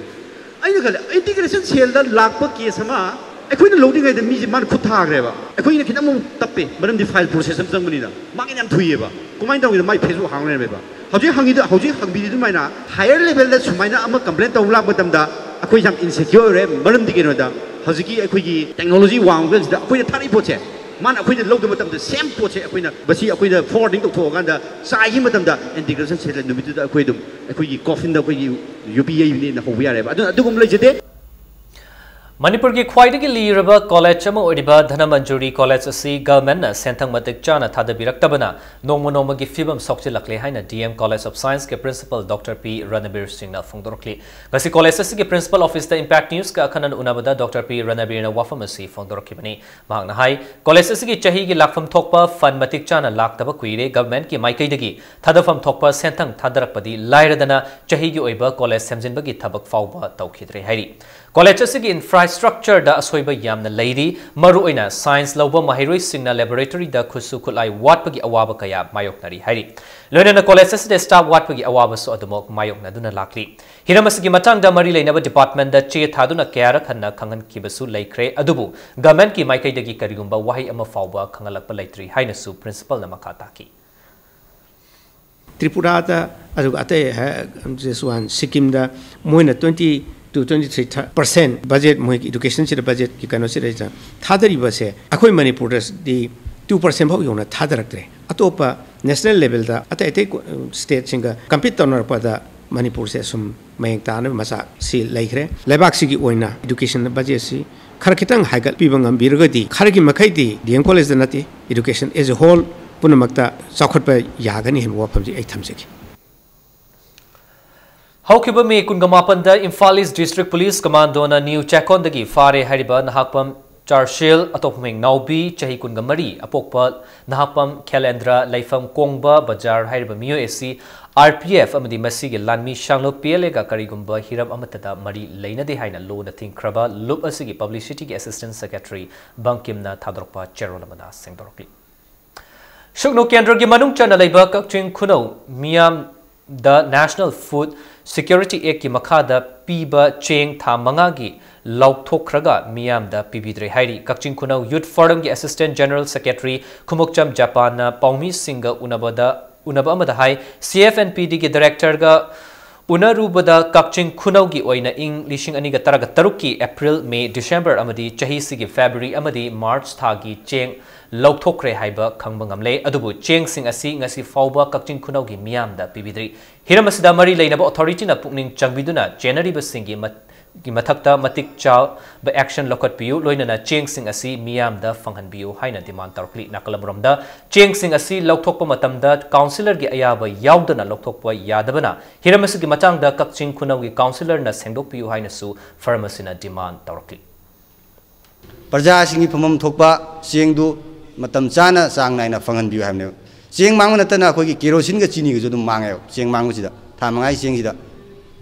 ꯑꯩꯅ ꯈꯜꯂꯦ, Anti Corruption Cellꯗ ꯂꯥꯛꯄ case ꯑꯃ ꯑꯩꯈꯣꯏꯅ ꯂꯧꯗ꯭ꯔꯤꯉꯩꯗ ꯃꯤꯁꯦ ꯃꯥꯅ ꯈꯨꯠ ꯊꯥꯈ꯭ꯔꯦꯕ꯫ ꯑꯩꯈꯣꯏꯅ ꯈꯤꯇꯪ ꯑꯃꯨꯛ ꯇꯞꯄꯦ, ꯃꯔꯝꯗꯤ ꯐꯥꯏꯜ ꯄ꯭ꯔꯣꯁꯦꯁ ꯑꯃ ꯆꯪꯕꯅꯤꯅ꯫ ꯃꯥꯒꯤꯅ ꯌꯥꯝ ꯊꯨꯏꯌꯦꯕ꯫ ꯀꯃꯥꯏꯅ ꯇꯧꯒꯦꯗ, ꯃꯥꯏ ꯐꯦꯁꯕꯨꯛ ꯍꯥꯡ ꯂꯩꯔꯝꯃꯦꯕ꯫ ꯍꯧꯖꯤꯛ ꯍꯪꯉꯤꯗ, ꯍꯧꯖꯤꯛ ꯍꯪꯕꯤꯔꯤ ꯑꯗꯨꯃꯥꯏꯅ ꯍꯥꯌꯔ ꯂꯦꯚꯦꯜꯗ ꯁꯨꯃꯥꯏꯅ ꯑꯃ ꯀꯝꯄ꯭ꯂꯦꯟ ꯇꯧꯕ ꯂꯥꯛꯄ ꯃꯇꯝꯗ ꯑꯩꯈꯣꯏ ꯌꯥꯝ ꯏꯟꯁꯦꯀ꯭ꯌꯣꯔ ꯑꯣꯏꯔꯦ꯫ ꯃꯔꯝꯗꯤ ꯀꯩꯅꯣꯗ, ꯍꯧꯖꯤꯛꯀꯤ ꯑꯩꯈꯣꯏꯒꯤ ꯇꯦꯛꯅꯣꯂꯣꯖꯤ ꯋꯥꯡꯕ ꯀꯥꯟꯁꯤꯗ ꯑꯩꯈꯣꯏꯅ ꯊꯥꯔꯛꯏ ꯄꯣꯠꯁꯦ, ꯃꯥꯅ ꯑꯩꯈꯣꯏꯅ ꯂꯧꯗꯕ ꯃꯇꯝꯗ ꯁꯦꯝ ꯄꯣꯠꯁꯦ ꯑꯩꯈꯣꯏꯅ, ꯃꯁꯤ ꯑꯩꯈꯣꯏꯅ ꯐꯣꯔꯋꯥꯔꯗꯤꯡ ꯇꯧꯊꯣꯛꯑꯀꯥꯟꯗ ꯆꯥꯏꯈꯤꯕ ꯃꯇꯝꯗ ꯏꯟꯇꯤꯒ꯭ꯔꯦꯁꯟ ꯁꯦꯜ ꯅꯨꯃꯤꯠꯇꯨꯗ ꯑꯩꯈꯣꯏ ꯑꯗꯨꯝ ꯑꯩꯈꯣꯏꯒꯤ ꯀꯣꯐꯤꯟꯗ ꯑꯩꯈꯣꯏꯒꯤ ꯌꯨ ꯄꯤ ꯑꯩꯅ ꯍꯧꯕ ꯌꯥꯔꯦꯕ꯫ ꯑꯗꯨꯅ ꯑꯗꯨꯒꯨꯝꯕ ꯂꯩꯖꯗꯦ꯫ ꯃꯅꯤꯄꯨꯔꯒꯤ ꯈ꯭ꯋꯥꯏꯗꯒꯤ ꯂꯤꯔꯕ ꯀꯣꯂꯦꯖ ꯑꯃ ꯑꯣꯏꯔꯤꯕ ꯙꯅꯃꯟꯖꯨꯔꯤ ꯀꯣꯂꯦꯖ ꯑꯁꯤ ꯒꯚꯔꯟꯃꯦꯟꯠꯅ ꯁꯦꯟꯊꯪ ꯃꯇꯤꯛ ꯆꯥꯅ ꯊꯥꯗꯕꯤꯔꯛꯇꯕꯅ ꯅꯣꯡꯃ ꯅꯣꯡꯃꯒꯤ ꯐꯤꯕꯝ ꯁꯣꯛꯆꯤꯜꯂꯛꯂꯦ ꯍꯥꯏꯅ ꯗꯤ ꯑꯦꯝ ꯀꯣꯂꯦꯖ ꯑꯣꯐ ꯁꯥꯏꯟꯁꯀꯤ ꯄ꯭ꯔꯤꯟꯁꯤꯄꯜ ꯗꯣꯛꯇꯔ ꯄꯤ ꯔꯅꯕꯤꯔ ꯁꯤꯡꯅ ꯐꯣꯡꯗꯣꯔꯛꯂꯤ꯫ ꯉꯁꯤ ꯀꯣꯂꯦꯖ ꯑꯁꯤꯒꯤ ꯄ꯭ꯔꯤꯟꯁꯤꯄꯜ ꯑꯣꯐꯤꯁꯇ ꯏꯝꯄꯦꯛ ꯅ꯭ꯌꯨꯁꯀ ꯑꯈꯟꯅꯅ ꯎꯅꯕꯗ ꯗꯣꯛꯇꯔ ꯄꯤ ꯔꯅꯕꯤꯔꯅ ꯋꯥꯐꯝ ꯑꯁꯤ ꯐꯣꯡꯗꯣꯔꯛꯈꯤꯕꯅꯤ꯫ ꯃꯍꯥꯛꯅ ꯍꯥꯏ, ꯀꯣꯂꯦꯖ ꯑꯁꯤꯒꯤ ꯆꯍꯤꯒꯤ ꯂꯥꯛꯐꯝ ꯊꯣꯛꯄ ꯐꯟ ꯃꯇꯤꯛ ꯆꯥꯅ ꯂꯥꯛꯇꯕ ꯀꯨꯏꯔꯦ꯫ ꯒꯚꯔꯟꯃꯦꯟꯠꯀꯤ ꯃꯥꯏꯀꯩꯗꯒꯤ ꯊꯥꯗꯐꯝ ꯊꯣꯛꯄ ꯁꯦꯟꯊꯪ ꯊꯥꯗꯔꯛꯄꯗꯤ ꯂꯥꯏꯔꯗꯅ ꯆꯍꯤꯒꯤ ꯑꯣꯏꯕ ꯀꯣꯂꯦꯖ ꯁꯦꯝꯖꯤꯟꯕꯒꯤ ꯊꯕꯛ ꯐꯥꯎꯕ ꯇꯧꯈꯤꯗ꯭ꯔꯦ ꯍꯥꯏꯔꯤ꯫ ꯀꯣꯂꯦꯖ ꯑꯁꯤꯒꯤ ꯏꯟꯐ꯭ꯔꯥꯁ꯭ꯇ꯭ꯔꯛꯆꯔꯗ ꯑꯁꯣꯏꯕ ꯌꯥꯝꯅ ꯂꯩꯔꯤ꯫ ꯃꯔꯨꯑꯣꯏꯅ ꯁꯥꯏꯟꯁ ꯂꯧꯕ ꯃꯍꯩꯔꯣꯏꯁꯤꯡꯅ ꯂꯦꯕꯣꯔꯦꯇꯣꯔꯤꯗ ꯈꯨꯠꯁꯨ ꯈꯨꯠꯂꯥꯏ ꯋꯥꯠꯄꯒꯤ ꯑꯋꯥꯕ ꯀꯌꯥ ꯃꯥꯌꯣꯛꯅꯔꯤ ꯍꯥꯏꯔꯤ꯫ ꯂꯣꯏꯅꯅ ꯀꯣꯂꯦꯖ ꯑꯁꯤꯗ ꯁ꯭ꯇꯥꯐ ꯋꯥꯠꯄꯒꯤ ꯑꯋꯥꯕꯁꯨ ꯑꯗꯨꯃꯛ ꯃꯥꯌꯣꯛꯅꯗꯨꯅ ꯂꯥꯛꯂꯤ꯫ ꯍꯤꯔꯝ ꯑꯁꯤꯒꯤ ꯃꯇꯥꯡꯗ ꯃꯔꯤ ꯂꯩꯅꯕ ꯗꯤꯄꯥꯔꯠꯃꯦꯟꯠꯗ ꯆꯦ ꯊꯥꯗꯨꯅ ꯀꯌꯥꯔꯛ ꯍꯟꯅ ꯈꯪꯍꯟꯈꯤꯕꯁꯨ ꯂꯩꯈ꯭ꯔꯦ, ꯑꯗꯨꯕꯨ ꯒꯚꯔꯟꯃꯦꯟꯠꯀꯤ ꯃꯥꯏꯀꯩꯗꯒꯤ ꯀꯔꯤꯒꯨꯝꯕ ꯋꯥꯍꯩ ꯑꯃ ꯐꯥꯎꯕ ꯈꯪꯍꯜꯂꯛꯄ ꯂꯩꯇ꯭ꯔꯤ ꯍꯥꯏꯅꯁꯨ ꯄ꯭ꯔꯤꯟꯁꯤꯄꯜꯅ ꯃꯈꯥ ꯇꯥꯈꯤ꯫ ꯇ꯭ꯔꯤꯄꯨꯔꯥꯗ, ꯑꯗꯨꯒ ꯑꯇꯩ ꯍꯥꯏ-, ꯖꯁꯋꯥꯟ, ꯁꯤꯛꯀꯤꯝꯗ ꯃꯣꯏꯅ twenty to twenty three percent budget, ꯃꯣꯏꯒꯤ ꯏꯗꯨꯀꯦꯁꯟꯁꯤꯗ ꯕꯖꯦꯠꯀꯤ ꯀꯩꯅꯣꯁꯤꯗ ꯊꯥꯗꯔꯤꯕꯁꯦ ꯑꯩꯈꯣꯏ ꯃꯅꯤꯄꯨꯔꯗꯗꯤ two percent ꯐꯥꯎ ꯌꯧꯅ ꯊꯥꯗꯔꯛꯇ꯭ꯔꯦ꯫ ꯑꯇꯣꯞꯄ ꯅꯦꯁꯅꯦꯜ ꯂꯦꯚꯦꯜꯗ ꯑꯇꯩ ꯑꯇꯩ ꯁ꯭ꯇꯦꯠꯁꯤꯡꯒ ꯀꯝꯄꯤꯠ ꯇꯧꯅꯔꯛꯄꯗ ꯃꯅꯤꯄꯨꯔꯁꯦ ꯁꯨꯝ ꯃꯌꯦꯡ ꯇꯥꯅꯕ ꯃꯆꯥꯛꯁꯤ ꯂꯩꯈ꯭ꯔꯦ꯫ ꯂꯩꯕꯥꯛꯁꯤꯒꯤ ꯑꯣꯏꯅ ꯏꯗꯨꯀꯦꯁꯟ ꯕꯖꯦꯠꯁꯤ ꯈꯔ ꯈꯤꯇꯪ ꯍꯥꯏꯒꯠꯄꯤꯕ ꯉꯝꯕꯤꯔꯒꯗꯤ, ꯈꯔꯒꯤ ꯃꯈꯩꯗꯤ ꯗꯤ ꯑꯦꯝ ꯀꯣꯂꯦꯖꯇ ꯅꯠꯇꯦ, ꯏꯗꯨꯀꯦꯁꯟ as a whole ꯄꯨꯝꯅꯃꯛꯇ ꯆꯥꯎꯈꯠꯄ ꯌꯥꯒꯅꯤ ꯍꯥꯏꯕ ꯋꯥꯐꯝꯁꯤ ꯑꯩ ꯊꯝꯖꯒꯦ꯫ ꯍꯧꯈꯤꯕ ꯃꯦ ꯀꯨꯟꯒ ꯃꯥꯄꯟꯗ ꯏꯝꯐꯥꯜ ꯏꯁ ꯗꯤꯁꯇ꯭ꯔꯤꯛ ꯄꯨꯂꯤꯁ ꯀꯃꯥꯟꯗꯣꯅ ꯅ꯭ꯌꯨ ꯆꯦꯛꯀꯣꯟꯗꯒꯤ ꯐꯥꯔꯦ ꯍꯥꯏꯔꯤꯕ ꯅꯍꯥꯛꯄꯝ ꯆꯥꯔꯁꯦꯜ, ꯑꯇꯣꯞꯄ ꯃꯤꯡ ꯅꯥꯎꯕꯤ, ꯆꯍꯤ ꯀꯨꯟꯒ ꯃꯔꯤ, ꯑꯄꯣꯛꯄ ꯅꯍꯥꯛꯄꯝ ꯈꯦꯂꯦꯟꯗ꯭ꯔ, ꯂꯩꯐꯝ ꯀꯣꯡꯕ ꯕꯖꯥꯔ ꯍꯥꯏꯔꯤꯕ ꯃꯤꯑꯣꯏ ꯑꯁꯤ ꯑꯥꯔ ꯄꯤ ꯑꯦꯐ ꯑꯃꯗꯤ ꯃꯁꯤꯒꯤ ꯂꯥꯟꯃꯤ ꯁꯥꯡꯂꯨꯞ ꯄꯤ ꯑꯦꯜ ꯑꯦꯒ ꯀꯔꯤꯒꯨꯝꯕ ꯍꯤꯔꯝ ꯑꯃꯠꯇꯗ ꯃꯔꯤ ꯂꯩꯅꯗꯦ ꯍꯥꯏꯅ ꯂꯨꯅ ꯊꯤꯡꯈ꯭ꯔꯕ ꯂꯨꯞ ꯑꯁꯤꯒꯤ ꯄꯕ꯭ꯂꯤꯁꯤꯇꯤꯒꯤ ꯑꯦꯁꯤꯁꯇꯦꯟꯠ ꯁꯦꯀ꯭ꯔꯦꯇꯔꯤ ꯕꯪꯀꯤꯝꯅ ꯊꯥꯗꯣꯔꯛꯄ ꯆꯦꯔꯣꯜ ꯑꯃꯅ ꯁꯦꯡꯗꯣꯔꯛꯂꯤ꯫ ꯁꯨꯛꯅꯨ ꯀꯦꯟꯗ꯭ꯔꯒꯤ ꯃꯅꯨꯡ ꯆꯟꯅ ꯂꯩꯕ ꯀꯛꯆꯤꯡ ꯈꯨꯅꯧ ꯃꯤꯌꯥꯝꯗ ꯅꯦꯁꯅꯦꯜ ꯐꯨꯗ ꯁꯦꯀ꯭ꯌꯨꯔꯤꯇꯤ ꯑꯦꯛꯀꯤ ꯃꯈꯥꯗ ꯄꯤꯕ ꯆꯦꯡ ꯊꯥ ꯃꯉꯥꯒꯤ ꯂꯧꯊꯣꯛꯈ꯭ꯔꯒ ꯃꯤꯌꯥꯝꯗ ꯄꯤꯕꯤꯗ꯭ꯔꯦ ꯍꯥꯏꯔꯤ꯫ ꯀꯛꯆꯤꯡ ꯈꯨꯅꯧ Youth Forumꯒꯤ Assistant General Secretary Khumukcham ꯖꯄꯥꯟꯅ ꯄꯥꯎꯃꯤꯁꯤꯡꯒ ꯎꯅꯕꯗ, ꯎꯅꯕ ꯑꯃꯗ ꯍꯥꯏ, CFNPDꯒꯤ Directorꯒ ꯎꯅꯔꯨꯕꯗ ꯀꯛꯆꯤꯡ ꯈꯨꯅꯧꯒꯤ ꯑꯣꯏꯅ ꯏꯪ ꯂꯤꯁꯤꯡ ꯑꯅꯤꯒ ꯇꯔꯥꯒ ꯇꯔꯨꯛꯀꯤ April, May, December ꯑꯃꯗꯤ ꯆꯍꯤꯁꯤꯒꯤ February ꯑꯃꯗꯤ March ꯊꯥꯒꯤ ꯆꯦꯡ ꯂꯧꯊꯣꯛꯈ꯭ꯔꯦ ꯍꯥꯏꯕ ꯈꯪꯕ ꯉꯝꯂꯦ꯫ ꯑꯗꯨꯕꯨ ꯆꯦꯡꯁꯤꯡ ꯑꯁꯤ ꯉꯁꯤ ꯐꯥꯎꯕ ꯀꯛꯆꯤꯡ ꯈꯨꯅꯧꯒꯤ ꯃꯤꯌꯥꯝꯗ ꯄꯤꯕꯤꯗ꯭ꯔꯤ꯫ ꯍꯤꯔꯝ ꯑꯁꯤꯗ ꯃꯔꯤ ꯂꯩꯅꯕ authorityꯅ ꯄꯨꯛꯅꯤꯡ ꯆꯪꯕꯤꯗꯨꯅ ꯆꯦꯟꯅꯔꯤꯕꯁꯤꯡꯒꯤ ꯃꯠ-, ꯒꯤ ꯃꯊꯛꯇ ꯃꯇꯤꯛ ꯆꯥꯕ action ꯂꯧꯈꯠꯄꯤꯌꯨ, ꯂꯣꯏꯅꯅ ꯆꯦꯡꯁꯤꯡ ꯑꯁꯤ ꯃꯤꯌꯥꯝꯗ ꯐꯪꯍꯟꯕꯤꯌꯨ ꯍꯥꯏꯅ demand ꯇꯧꯔꯛꯂꯤ꯫ ꯅꯥꯀꯜ ꯑꯃꯔꯣꯝꯗ, ꯆꯦꯡꯁꯤꯡ ꯑꯁꯤ ꯂꯧꯊꯣꯛꯄ ꯃꯇꯝꯗ councillorꯒꯤ ꯑꯌꯥꯕ ꯌꯥꯎꯗꯅ ꯂꯧꯊꯣꯛꯄ ꯌꯥꯗꯕꯅ ꯍꯤꯔꯝ ꯑꯁꯤꯒꯤ ꯃꯇꯥꯡꯗ ꯀꯛꯆꯤꯡ ꯈꯨꯅꯧꯒꯤ councillorꯅ ꯁꯦꯡꯗꯣꯛꯄꯤꯌꯨ ꯍꯥꯏꯅꯁꯨ firm ꯑꯁꯤꯅ demand ꯇꯧꯔꯛꯂꯤ꯫ ꯄ꯭ꯔꯖꯥꯁꯤꯡꯒꯤ ꯐꯪꯐꯝ ꯊꯣꯛꯄ ꯆꯦꯡꯗꯨ ꯃꯇꯝ ꯆꯥꯅ ꯆꯥꯡ ꯅꯥꯏꯅ ꯐꯪꯍꯟꯕꯤꯌꯨ ꯍꯥꯏꯕꯅꯦꯕ꯫ ꯆꯦꯡ ꯃꯥꯡꯕ ꯅꯠꯇꯅ ꯑꯩꯈꯣꯏꯒꯤ ꯀꯦꯔꯣꯁꯤꯟꯒ ꯆꯤꯅꯤꯒꯁꯨ ꯑꯗꯨꯝ ꯃꯥꯡꯉꯦꯕ꯫ ꯆꯦꯡ ꯃꯥꯡꯕꯁꯤꯗ, ꯊꯥ ꯃꯉꯥꯒꯤ ꯆꯦꯡꯁꯤꯗ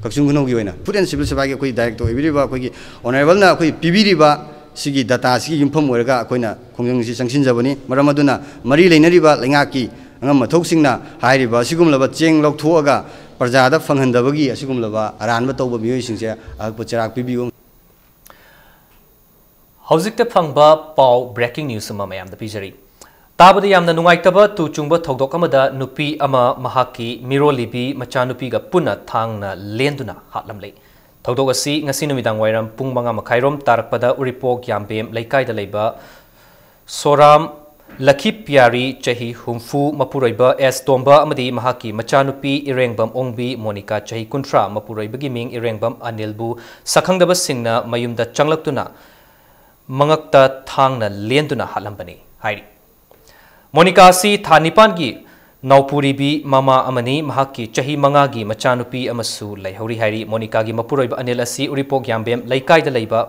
ꯀꯛꯆꯤꯡ ꯈꯨꯅꯧꯒꯤ ꯑꯣꯏꯅ Food and Civil Supplyꯒꯤ ꯑꯩꯈꯣꯏ director ꯑꯣꯏꯕꯤꯔꯤꯕ ꯑꯩꯈꯣꯏꯒꯤ honourableꯅ ꯑꯩꯈꯣꯏ ꯄꯤꯕꯤꯔꯤꯕ ꯁꯤꯒꯤ dataꯁꯤꯒꯤ ꯌꯨꯝꯐꯝ ꯑꯣꯏꯔꯒ ꯑꯩꯈꯣꯏꯅ ꯈꯣꯡꯖꯪꯁꯤ ꯆꯪꯁꯤꯟꯖꯕꯅꯤ꯫ ꯃꯔꯝ ꯑꯗꯨꯅ ꯃꯔꯤ ꯂꯩꯅꯔꯤꯕ ꯂꯩꯉꯥꯛꯀꯤ ꯑꯉꯝ ꯑꯊꯧꯁꯤꯡꯅ ꯍꯥꯏꯔꯤꯕ ꯑꯁꯤꯒꯨꯝꯂꯕ ꯆꯦꯡ ꯂꯧꯊꯣꯛꯑꯒ ꯄ꯭ꯔꯖꯥꯗ ꯐꯪꯍꯟꯗꯕꯒꯤ ꯑꯁꯤꯒꯨꯝꯂꯕ ꯑꯔꯥꯟꯕ ꯇꯧꯕ ꯃꯤꯑꯣꯏꯁꯤꯡꯁꯦ ꯑꯀꯛꯄ ꯆꯩꯔꯥꯛ ꯄꯤꯕꯤꯌꯨ꯫ ꯍꯧꯖꯤꯛꯇ ꯐꯪꯕ ꯄꯥꯎ, breaking news ꯑꯃ ꯃꯌꯥꯝꯗ ꯄꯤꯖꯔꯤ꯫ ꯇꯥꯕꯗ ꯌꯥꯝꯅ ꯅꯨꯡꯉꯥꯏꯇꯕ ꯇꯨ ꯆꯨꯡꯕ ꯊꯧꯗꯣꯛ ꯑꯃꯗ ꯅꯨꯄꯤ ꯑꯃ ꯃꯍꯥꯛꯀꯤ ꯃꯤꯔꯣꯜꯂꯤꯕꯤ ꯃꯆꯥꯅꯨꯄꯤꯒ ꯄꯨꯟꯅ ꯊꯥꯡꯅ ꯂꯦꯟꯗꯨꯅ ꯍꯥꯠꯂꯝꯂꯦ꯫ ꯊꯧꯗꯣꯛ ꯑꯁꯤ ꯉꯁꯤ ꯅꯨꯃꯤꯗꯥꯡ ꯋꯥꯏꯔꯝ ꯄꯨꯡ ꯃꯉꯥ ꯃꯈꯥꯏꯔꯣꯝ ꯇꯥꯔꯛꯄꯗ ꯎꯔꯤꯄꯣꯛ ꯌꯥꯝꯕꯦꯝ ꯂꯩꯀꯥꯏꯗ ꯂꯩꯕ ꯁꯣꯔꯥꯝ ꯂꯈꯤꯞꯌꯥꯔꯤ, ꯆꯍꯤ ꯍꯨꯝꯐꯨ, ꯃꯄꯨꯔꯣꯏꯕ ꯑꯦꯁ ꯇꯣꯝꯕ ꯑꯃꯗꯤ ꯃꯍꯥꯛꯀꯤ ꯃꯆꯥꯅꯨꯄꯤ ꯏꯔꯦꯡꯕꯝ ꯑꯣꯡꯕꯤ ꯃꯣꯅꯤꯀꯥ, ꯆꯍꯤ ꯀꯨꯟꯊ꯭ꯔꯥ, ꯃꯄꯨꯔꯣꯏꯕꯒꯤ ꯃꯤꯡ ꯏꯔꯦꯡꯕꯝ ꯑꯅꯤꯜꯕꯨ ꯁꯛꯈꯪꯗꯕꯁꯤꯡꯅ ꯃꯌꯨꯝꯗ ꯆꯪꯂꯛꯇꯨꯅ ꯃꯉꯛꯇ ꯊꯥꯡꯅ ꯂꯦꯟꯗꯨꯅ ꯍꯥꯠꯂꯝꯕꯅꯤ ꯍꯥꯏꯔꯤ꯫ ꯃꯣꯅꯤꯀꯥ ꯑꯁꯤ ꯊꯥ ꯅꯤꯄꯥꯟꯒꯤ ꯅꯥꯎꯄꯨꯔꯤꯕꯤ ꯃꯃꯥ ꯑꯃꯅꯤ꯫ ꯃꯍꯥꯛꯀꯤ ꯆꯍꯤ ꯃꯉꯥꯒꯤ ꯃꯆꯥꯅꯨꯄꯤ ꯑꯃꯁꯨ ꯂꯩꯍꯧꯔꯤ ꯍꯥꯏꯔꯤ꯫ ꯃꯣꯅꯤꯀꯥꯒꯤ ꯃꯄꯨꯔꯣꯏꯕ ꯑꯅꯤꯜ ꯑꯁꯤ ꯎꯔꯤꯄꯣꯛ ꯌꯥꯝꯕꯦꯝ ꯂꯩꯀꯥꯏꯗ ꯂꯩꯕ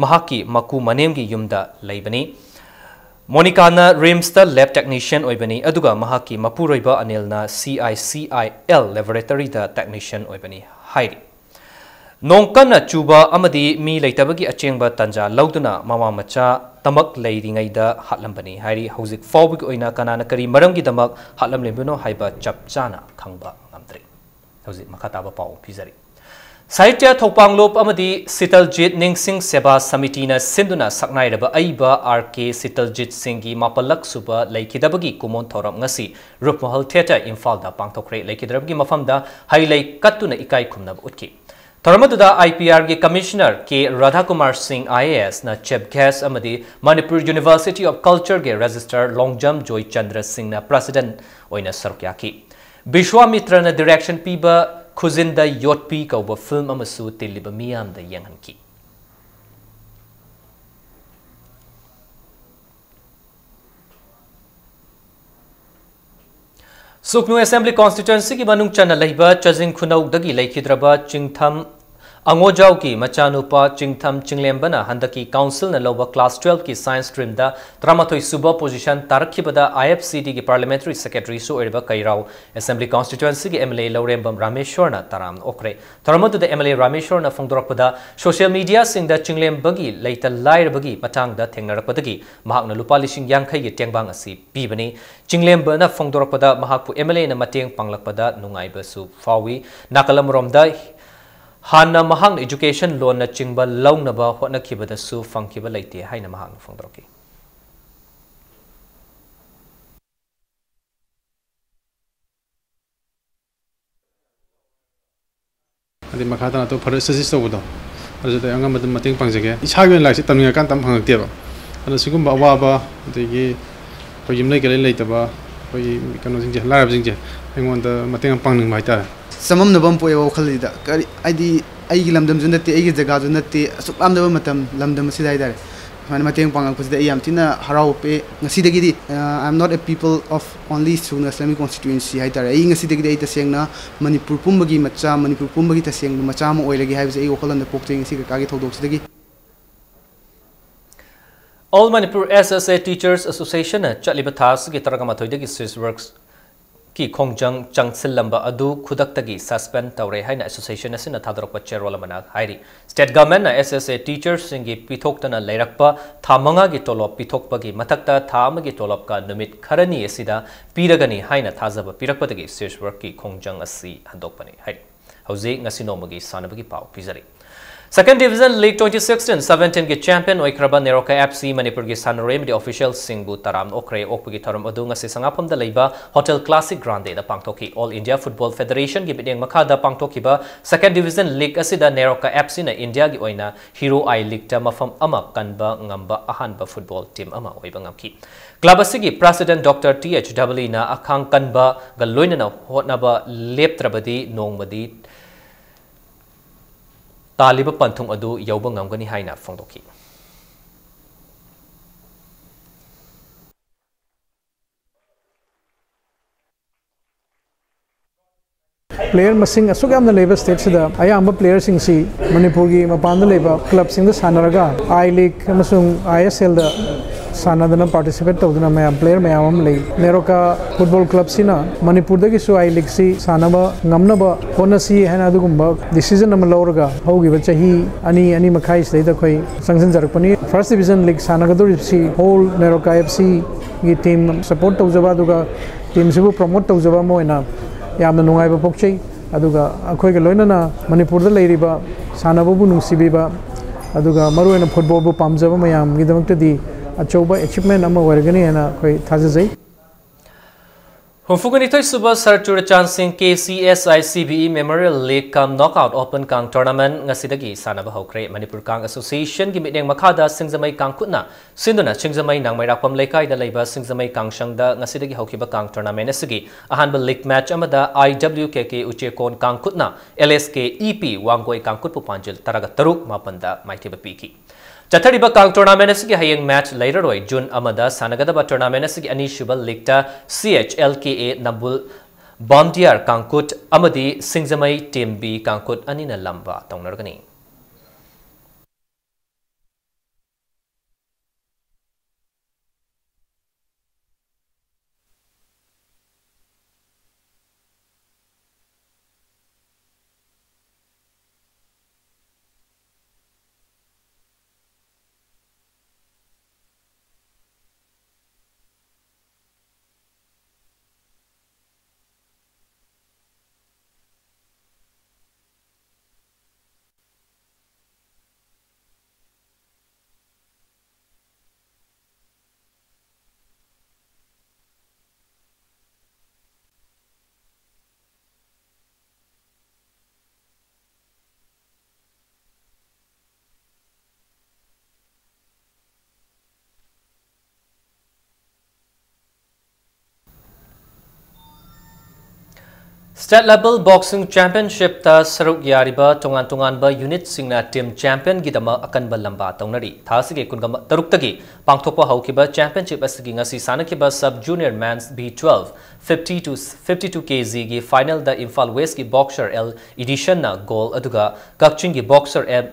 ꯃꯍꯥꯛꯀꯤ ꯃꯀꯨ ꯃꯅꯦꯝꯒꯤ ꯌꯨꯝꯗ ꯂꯩꯕꯅꯤ꯫ ꯃꯣꯅꯤꯀꯥꯅ RIMSꯇ lab technician ꯑꯣꯏꯕꯅꯤ, ꯑꯗꯨꯒ ꯃꯍꯥꯛꯀꯤ ꯃꯄꯨꯔꯣꯏꯕ ꯑꯅꯤꯜꯅ CICIL laboratoryꯗ technician ꯑꯣꯏꯕꯅꯤ ꯍꯥꯏꯔꯤ꯫ ꯅꯣꯡ ꯀꯟꯅ ꯆꯨꯕ ꯑꯃꯗꯤ ꯃꯤ ꯂꯩꯇꯕꯒꯤ ꯑꯆꯦꯡꯕ ꯇꯥꯟꯖꯥ ꯂꯧꯗꯨꯅ ꯃꯃꯥ ꯃꯆꯥ ꯇꯃꯛ ꯂꯩꯔꯤꯉꯩꯗ ꯍꯥꯠꯂꯝꯕꯅꯤ ꯍꯥꯏꯔꯤ꯫ ꯍꯧꯖꯤꯛ ꯐꯥꯎꯕꯒꯤ ꯑꯣꯏꯅ ꯀꯅꯥꯅ ꯀꯔꯤ ꯃꯔꯝꯒꯤꯗꯃꯛ ꯍꯥꯠꯂꯝꯂꯤꯕꯅꯣ ꯍꯥꯏꯕ ꯆꯞ ꯆꯥꯅ ꯈꯪꯕ ꯉꯝꯗ꯭ꯔꯤ꯫ ꯍꯧꯖꯤꯛ ꯃꯈꯥ ꯇꯥꯕ ꯄꯥꯎ ꯄꯤꯖꯔꯤ꯫ ꯁꯥꯍꯤꯇ꯭ꯌ ꯊꯧꯄꯥꯡꯂꯨꯞ ꯑꯃꯗꯤ ꯁꯤꯇꯜꯖꯤꯠ ꯅꯤꯡꯁꯤꯡ ꯁꯦꯕꯥ ꯁꯃꯤꯇꯤꯅ ꯁꯤꯟꯗꯨꯅ ꯁꯛꯅꯥꯏꯔꯕ ꯑꯏꯕ ꯑꯥꯔ ꯀꯦ ꯁꯤꯇꯜꯖꯤꯠ ꯁꯤꯡꯒꯤ ꯃꯥꯄꯜꯂꯛ ꯁꯨꯕ ꯂꯩꯈꯤꯗꯕꯒꯤ ꯀꯨꯃꯣꯟ ꯊꯧꯔꯝ ꯉꯁꯤ ꯔꯨꯞꯃꯍꯜ ꯊꯤꯌꯦꯇꯔ ꯏꯝꯐꯥꯜꯗ ꯄꯥꯡꯊꯣꯛꯈ꯭ꯔꯦ꯫ ꯂꯩꯈꯤꯗ꯭ꯔꯕꯒꯤ ꯃꯐꯝꯗ ꯍꯩ ꯂꯩ ꯀꯠꯇꯨꯅ ꯏꯀꯥꯏ ꯈꯨꯝꯅꯕ ꯎꯠꯈꯤ꯫ ꯊꯧꯔꯝ ꯑꯗꯨꯗ ꯑꯥꯏ ꯄꯤ ꯑꯥꯔꯒꯤ ꯀꯃꯤꯁꯅꯔ ꯀꯦ ꯔꯥꯙꯥꯀꯨꯃꯥꯔ ꯁꯤꯡ ꯑꯥꯏ ꯑꯦ ꯑꯦꯁꯅ ꯆꯤꯐ ꯒꯦꯁ ꯑꯃꯗꯤ ꯃꯅꯤꯄꯨꯔ ꯌꯨꯅꯤꯚꯔꯁꯤꯇꯤ ꯑꯣꯐ ꯀꯜꯆꯔꯒꯤ ꯔꯦꯖꯤꯁꯇꯔ ꯂꯣꯡꯖꯝ ꯖꯣꯏ ꯆꯟꯗ꯭ꯔ ꯁꯤꯡꯅ ꯄ꯭ꯔꯦꯁꯤꯗꯦꯟꯠ ꯑꯣꯏꯅ ꯁꯔꯨꯛ ꯌꯥꯈꯤ꯫ ꯕꯤꯁ꯭ꯋꯥꯃꯤꯇ꯭ꯔꯅ ꯗꯤꯔꯦꯛꯁꯟ ꯄꯤꯕ ꯈꯨꯖꯤꯟꯗ ꯌꯣꯠꯄꯤ ꯀꯧꯕ ꯐꯤꯜꯝ ꯑꯃꯁꯨ ꯇꯤꯜꯂꯤꯕ ꯃꯤꯌꯥꯝꯗ ꯌꯦꯡꯍꯟꯈꯤ꯫ ꯁꯨꯛꯅꯨ ꯑꯦꯁꯦꯝꯕ꯭ꯂꯤ ꯀꯣꯟꯁꯇꯤꯇ꯭ꯋꯦꯟꯁꯤꯒꯤ ꯃꯅꯨꯡ ꯆꯟꯅ ꯂꯩꯕ ꯆꯖꯤꯡ ꯈꯨꯅꯧꯗꯒꯤ ꯂꯩꯈꯤꯗ꯭ꯔꯕ ꯆꯤꯡꯊꯝ ꯑꯉꯣꯖꯥꯎꯒꯤ ꯃꯆꯥꯅꯨꯄꯥ ꯆꯤꯡꯊꯝ ꯆꯤꯡꯂꯦꯝꯕꯅ ꯍꯟꯗꯛꯀꯤ ꯀꯥꯎꯟꯁꯤꯜꯅ ꯂꯧꯕ ꯀ꯭ꯂꯥꯁ ꯇꯨꯋꯦꯜꯐꯀꯤ ꯁꯥꯏꯟꯁ ꯁ꯭ꯇ꯭ꯔꯤꯝꯗ ꯇꯔꯥꯃꯥꯊꯣꯏ ꯁꯨꯕ ꯄꯣꯖꯤꯁꯟ ꯇꯥꯔꯛꯈꯤꯕꯗ ꯑꯥꯏ ꯑꯦꯐ ꯁꯤ ꯗꯤꯒꯤ ꯄꯥꯔꯂꯤꯌꯥꯃꯦꯟꯇꯔꯤ ꯁꯦꯀ꯭ꯔꯦꯇꯔꯤꯁꯨ ꯑꯣꯏꯔꯤꯕ ꯀꯩꯔꯥꯎ ꯑꯦꯁꯦꯝꯕ꯭ꯂꯤ ꯀꯣꯟꯁꯇꯤꯇ꯭ꯋꯦꯟꯁꯤꯒꯤ ꯑꯦꯝ ꯑꯦꯜ ꯑꯦ ꯂꯧꯔꯦꯝꯕꯝ ꯔꯥꯃꯦꯁ꯭ꯋꯔꯅ ꯇꯔꯥꯝꯅ ꯑꯣꯛꯈ꯭ꯔꯦ꯫ ꯊꯧꯔꯝ ꯑꯗꯨꯗ ꯑꯦꯝ ꯑꯦꯜ ꯑꯦ ꯔꯥꯃꯦꯁ꯭ꯋꯔꯅ ꯐꯣꯡꯗꯣꯔꯛꯄꯗ, ꯁꯣꯁꯤꯌꯦꯜ ꯃꯤꯗꯤꯌꯥꯁꯤꯡꯗ ꯆꯤꯡꯂꯦꯝꯕꯒꯤ ꯂꯩꯇ ꯂꯥꯏꯔꯕꯒꯤ ꯃꯇꯥꯡꯗ ꯊꯦꯡꯅꯔꯛꯄꯗꯒꯤ ꯃꯍꯥꯛꯅ ꯂꯨꯄꯥ ꯂꯤꯁꯤꯡ ꯌꯥꯡꯈꯩꯒꯤ ꯇꯦꯡꯕꯥꯡ ꯑꯁꯤ ꯄꯤꯕꯅꯤ꯫ ꯆꯤꯡꯂꯦꯝꯕꯅ ꯐꯣꯡꯗꯣꯔꯛꯄꯗ, ꯃꯍꯥꯛꯄꯨ ꯑꯦꯝ ꯑꯦꯜ ꯑꯦꯅ ꯃꯇꯦꯡ ꯄꯥꯡꯂꯛꯄꯗ ꯅꯨꯡꯉꯥꯏꯕꯁꯨ ꯐꯥꯎꯏ꯫ ꯅꯥꯀꯜ ꯑꯃꯔꯣꯝꯗ, ꯍꯥꯟꯅ ꯃꯍꯥꯛꯅ ꯏꯖꯨꯀꯦꯁꯟ ꯂꯣꯟꯅꯆꯤꯡꯕ ꯂꯧꯅꯕ ꯍꯣꯠꯅꯈꯤꯕꯗꯁꯨ ꯐꯪꯈꯤꯕ ꯂꯩꯇꯦ ꯍꯥꯏꯅ ꯃꯍꯥꯛꯅ ꯐꯣꯡꯗꯣꯔꯛꯈꯤ꯫ ꯑꯗꯩ ꯃꯈꯥ ꯇꯥꯅ ꯑꯇꯣꯞꯄ further studies ꯇꯧꯕꯗꯣ, ꯑꯗꯨꯁꯨ ꯑꯩ ꯑꯉꯝꯕ ꯑꯗꯨꯝ ꯃꯇꯦꯡ ꯄꯥꯡꯖꯒꯦ꯫ ꯏꯁꯥꯒꯤ ꯑꯣꯏꯅ ꯂꯥꯏꯔꯤꯛꯁꯦ ꯇꯝꯅꯤꯡꯉꯀꯥꯟꯗ ꯇꯝ ꯐꯪꯉꯛꯇꯦꯕ꯫ ꯑꯗꯣ ꯁꯤꯒꯨꯝꯕ ꯑꯋꯥꯕ, ꯑꯗꯒꯤ ꯑꯩꯈꯣꯏ ꯌꯨꯝꯂꯩ ꯀꯩꯔꯩ ꯂꯩꯇꯕ, ꯑꯩꯈꯣꯏꯒꯤ ꯀꯩꯅꯣꯁꯤꯡꯁꯦ, ꯂꯥꯏꯔꯕꯁꯤꯡꯁꯦ ꯑꯩꯉꯣꯟꯗ ꯃꯇꯦꯡ ꯑꯃ ꯄꯥꯡꯅꯤꯡꯕ ꯍꯥꯏꯇꯥꯔꯦ꯫ ꯆꯃꯝꯅꯕ ꯑꯃ ꯄꯣꯛꯑꯦ ꯋꯥꯈꯜꯁꯤꯗ꯫ ꯀꯔꯤ, ꯍꯥꯏꯗꯤ ꯑꯩꯒꯤ ꯂꯝꯗꯝꯁꯨ ꯅꯠꯇꯦ, ꯑꯩꯒꯤ ꯖꯒꯥꯁꯨ ꯅꯠꯇꯦ, ꯑꯁꯨꯛ ꯂꯥꯞꯅꯕ ꯃꯇꯝ, ꯂꯝꯗꯝ ꯑꯁꯤꯗ ꯍꯥꯏꯇꯥꯔꯦ꯫ ꯁꯨꯃꯥꯏꯅ ꯃꯇꯦꯡ ꯄꯥꯡꯉꯛꯄꯁꯤꯗ ꯑꯩ ꯌꯥꯝ ꯊꯤꯅ ꯍꯔꯥꯎꯕ ꯄꯣꯛꯑꯦ꯫ ꯉꯁꯤꯗꯒꯤꯗꯤ, ꯑ, I am not a people of only ꯁꯨꯛꯅꯨ ꯑꯦꯁꯦꯝꯕ꯭ꯂꯤ ꯀꯣꯟꯁꯇꯤꯇ꯭ꯋꯦꯟꯁꯤ ꯍꯥꯏꯇꯥꯔꯦ꯫ ꯑꯩ ꯉꯁꯤꯗꯒꯤꯗꯤ ꯑꯩ ꯇꯁꯦꯡꯅ ꯃꯅꯤꯄꯨꯔ ꯄꯨꯝꯕꯒꯤ ꯃꯆꯥ, ꯃꯅꯤꯄꯨꯔ ꯄꯨꯝꯕꯒꯤ ꯇꯁꯦꯡꯕ ꯃꯆꯥ ꯑꯃ ꯑꯣꯏꯔꯒꯦ ꯍꯥꯏꯕꯁꯦ ꯑꯩ ꯋꯥꯈꯜꯂꯣꯟꯗ ꯄꯣꯛꯆꯩ ꯉꯁꯤ ꯀꯀꯥꯒꯤ ꯊꯧꯗꯣꯛꯁꯤꯗꯒꯤ꯫ All Manipur S S A Teachers Association ꯅ ꯆꯠꯂꯤꯕ ꯊꯥ ꯑꯁꯤꯒꯤ ꯇꯔꯥꯃꯥꯊꯣꯏꯗꯒꯤ ꯁꯤꯁ ꯋꯥꯔꯛꯁ ꯀꯤ ꯈꯣꯡꯖꯪ ꯆꯪꯁꯤꯜꯂꯝꯕ ꯑꯗꯨ ꯈꯨꯗꯛꯇꯒꯤ ꯁꯁꯄꯦꯟ ꯇꯧꯔꯦ ꯍꯥꯏꯅ ꯑꯦꯁꯣꯁꯤꯌꯦꯁꯟ ꯑꯁꯤꯅ ꯊꯥꯗꯣꯔꯛꯄ ꯆꯦꯔꯣꯜ ꯑꯃꯅ ꯍꯥꯏꯔꯤ꯫ ꯁ꯭ꯇꯦꯠ ꯒꯚꯔꯟꯃꯦꯟꯠꯅ S S A ꯇꯤꯆꯔꯁꯤꯡꯒꯤ ꯄꯤꯊꯣꯛꯇꯅ ꯂꯩꯔꯛꯄ ꯊꯥ ꯃꯉꯥꯒꯤ ꯇꯣꯂꯣꯞ ꯄꯤꯊꯣꯛꯄꯒꯤ ꯃꯊꯛꯇ ꯊꯥ ꯑꯃꯒꯤ ꯇꯣꯂꯣꯞꯀ ꯅꯨꯃꯤꯠ ꯈꯔꯅꯤ ꯑꯁꯤꯗ ꯄꯤꯔꯒꯅꯤ ꯍꯥꯏꯅ ꯊꯥꯖꯕ ꯄꯤꯔꯛꯄꯗꯒꯤ ꯁꯤꯁ ꯋꯥꯔꯛꯀꯤ ꯈꯣꯡꯖꯪ ꯑꯁꯤ ꯍꯟꯗꯣꯛꯄꯅꯤ ꯍꯥꯏꯔꯤ꯫ ꯍꯧꯖꯤꯛ ꯉꯁꯤ ꯅꯣꯡꯃꯒꯤ ꯁꯥꯟꯅꯕꯒꯤ ꯄꯥꯎ ꯄꯤꯖꯔꯤ꯫ Second Division League twenty sixteen seventeen ꯒꯤ champion ꯑꯣꯏꯈ꯭ꯔꯕ ꯅꯦꯔꯣꯀꯥ F C ꯃꯅꯤꯄꯨꯔꯒꯤ ꯁꯥꯟꯅꯔꯣꯏ ꯑꯃꯗꯤ official ꯁꯤꯡꯕꯨ ꯇꯔꯥꯝꯅ ꯑꯣꯛꯈ꯭ꯔꯦ꯫ ꯑꯣꯛꯄꯒꯤ ꯊꯧꯔꯝ ꯑꯗꯨ ꯉꯁꯤ ꯁꯉꯥꯐꯝꯗ ꯂꯩꯕ Hotel Classic Grande ꯗ ꯄꯥꯡꯊꯣꯛꯈꯤ꯫ All India Football Federation ꯒꯤ ꯃꯤꯠꯌꯦꯡ ꯃꯈꯥꯗ ꯄꯥꯡꯊꯣꯛꯈꯤꯕ Second Division League ꯑꯁꯤꯗ ꯅꯦꯔꯣꯀꯥ F C ꯅ India ꯒꯤ ꯑꯣꯏꯅ Hero I League ꯇ ꯃꯐꯝ ꯑꯃ ꯀꯟꯕ ꯉꯝꯕ ꯑꯍꯥꯟꯕ football team ꯑꯃ ꯑꯣꯏꯕ ꯉꯝꯈꯤ꯫ Club ꯑꯁꯤꯒꯤ President Doctor T H W ꯅ ꯑꯈꯥꯡ ꯀꯟꯕꯒ ꯂꯣꯏꯅꯅ ꯍꯣꯠꯅꯕ ꯂꯦꯞꯇ꯭ꯔꯕꯗꯤ ꯅꯣꯡꯃꯗꯤ ꯇꯥꯜꯂꯤꯕ ꯄꯟꯊꯨꯡ ꯑꯗꯨ ꯌꯧꯕ ꯉꯝꯒꯅꯤ ꯍꯥꯏꯅ ꯐꯣꯡꯗꯣꯛꯈꯤ꯫ Player ꯃꯁꯤꯡ ꯑꯁꯨꯛ ꯌꯥꯝꯅ ꯂꯩꯕ state ꯁꯤꯗ ꯑꯌꯥꯝꯕ player ꯁꯤꯡꯁꯤ ꯃꯅꯤꯄꯨꯔꯒꯤ ꯃꯄꯥꯟꯗ ꯂꯩꯕ club ꯁꯤꯡꯗ ꯁꯥꯟꯅꯔꯒ I League ꯑꯃꯁꯨꯡ I S L the ꯁꯥꯟꯅꯗꯅ participate ꯇꯧꯗꯨꯅ ꯃꯌꯥꯝ, player ꯃꯌꯥꯝ ꯑꯃ ꯂꯩ꯫ ꯅꯦꯔꯣꯀꯥ Football Club ꯁꯤꯅ ꯃꯅꯤꯄꯨꯔꯗꯒꯤꯁꯨ I League ꯁꯤ ꯁꯥꯟꯅꯕ ꯉꯝꯅꯕ ꯍꯣꯠꯅꯁꯤ ꯍꯥꯏꯅ ꯑꯗꯨꯒꯨꯝꯕ decision ꯑꯃ ꯂꯧꯔꯒ ꯍꯧꯈꯤꯕ ꯆꯍꯤ ꯑꯅꯤ, ꯑꯅꯤ ꯃꯈꯥꯏ ꯁꯤꯗꯩꯗ ꯑꯩꯈꯣꯏ ꯆꯪꯁꯤꯟꯖꯔꯛꯄꯅꯤ꯫ First Division League ꯁꯥꯟꯅꯒꯗꯧꯔꯤꯕꯁꯤ whole NEROCA F C ꯒꯤ team support ꯇꯧꯖꯕ, ꯑꯗꯨꯒ team ꯁꯤꯕꯨ promote ꯇꯧꯖꯕ ꯑꯃ ꯑꯣꯏꯅ ꯌꯥꯝꯅ ꯅꯨꯡꯉꯥꯏꯕ ꯄꯣꯛꯆꯩ꯫ ꯑꯗꯨꯒ ꯑꯩꯈꯣꯏꯒ ꯂꯣꯏꯅꯅ ꯃꯅꯤꯄꯨꯔꯗ ꯂꯩꯔꯤꯕ ꯁꯥꯟꯅꯕꯕꯨ ꯅꯨꯡꯁꯤꯕꯤꯕ, ꯑꯗꯨꯒ ꯃꯔꯨꯑꯣꯏꯅ football ꯕꯨ ꯄꯥꯝꯖꯕ ꯃꯌꯥꯝꯒꯤꯗꯃꯛꯇꯗꯤ ꯑꯆꯧꯕ achievement ꯑꯃ ꯑꯣꯏꯔꯒꯅꯤ ꯍꯥꯏꯅ ꯑꯩꯈꯣꯏ ꯊꯥꯖꯖꯩ꯫ ꯍꯨꯝꯐꯨꯒ ꯅꯤꯊꯣꯏ ꯁꯨꯕ ꯁꯔ ꯆꯨꯔꯆꯥꯟ ꯁꯤꯡ K C S I C B E Memorial League cum Knockout Open ꯀꯥꯡ tournament ꯉꯁꯤꯗꯒꯤ ꯁꯥꯟꯅꯕ ꯍꯧꯈ꯭ꯔꯦ꯫ ꯃꯅꯤꯄꯨꯔ ꯀꯥꯡ Association ꯒꯤ ꯃꯤꯠꯌꯦꯡ ꯃꯈꯥꯗ ꯁꯤꯡꯖꯃꯩ ꯀꯥꯡꯈꯨꯠꯅ ꯁꯤꯟꯗꯨꯅ ꯁꯤꯡꯖꯃꯩ ꯅꯥꯡꯃꯩꯔꯥꯛꯄꯝ ꯂꯩꯀꯥꯏꯗ ꯂꯩꯕ ꯁꯤꯡꯖꯃꯩ ꯀꯥꯡꯁꯪꯗ ꯉꯁꯤꯗꯒꯤ ꯍꯧꯈꯤꯕ ꯀꯥꯡ tournament ꯑꯁꯤꯒꯤ ꯑꯍꯥꯟꯕ league match ꯑꯃꯗ I W K K ꯎꯆꯦꯀꯣꯟ ꯀꯥꯡꯈꯨꯠꯅ L S K E P Wangoi ꯀꯥꯡꯈꯨꯠꯄꯨ ꯄꯥꯟꯖꯤꯜ ꯇꯔꯥꯒ ꯇꯔꯨꯛ, ꯃꯥꯄꯟꯗ ꯃꯥꯏꯊꯤꯕ ꯄꯤꯈꯤ꯫ ꯆꯠꯊꯔꯤꯕ ꯀꯥꯡ tournament ꯑꯁꯤꯒꯤ ꯍꯌꯦꯡ match ꯂꯩꯔꯔꯣꯏ꯫ June ꯑꯃꯗ ꯁꯥꯟꯅꯒꯗꯕ tournament ꯑꯁꯤꯒꯤ ꯑꯅꯤꯁꯨꯕ league ꯇ C H L K A ꯅꯝꯕꯨꯜ ꯕꯥꯝꯗꯤꯌꯥꯔ ꯀꯥꯡꯈꯨꯠ ꯑꯃꯗꯤ ꯁꯤꯡꯖꯃꯩ Team B ꯀꯥꯡꯈꯨꯠ ꯑꯅꯤꯅ ꯂꯝꯕꯥ ꯇꯧꯅꯔꯒꯅꯤ꯫ State Level Boxing Championship ꯇ ꯁꯔꯨꯛ ꯌꯥꯔꯤꯕ ꯇꯣꯉꯥꯟ ꯇꯣꯉꯥꯟꯕ unit ꯁꯤꯡꯅ team champion ꯒꯤꯗꯃꯛ ꯑꯀꯟꯕ ꯂꯝꯕꯥ ꯇꯧꯅꯔꯤ꯫ ꯊꯥ ꯑꯁꯤꯒꯤ ꯀꯨꯟꯇꯔꯨꯛꯇꯒꯤ ꯄꯥꯡꯊꯣꯛꯄ ꯍꯧꯈꯤꯕ championship ꯑꯁꯤꯒꯤ ꯉꯁꯤ ꯁꯥꯟꯅꯈꯤꯕ sub junior men's B twelve, fifty to fifty-two K G ꯒꯤ final ꯗ ꯏꯝꯐꯥꯜ West ꯀꯤ boxer L ꯏꯗꯤꯁꯟꯅ gold, ꯑꯗꯨꯒ ꯀꯛꯆꯤꯡꯒꯤ boxer M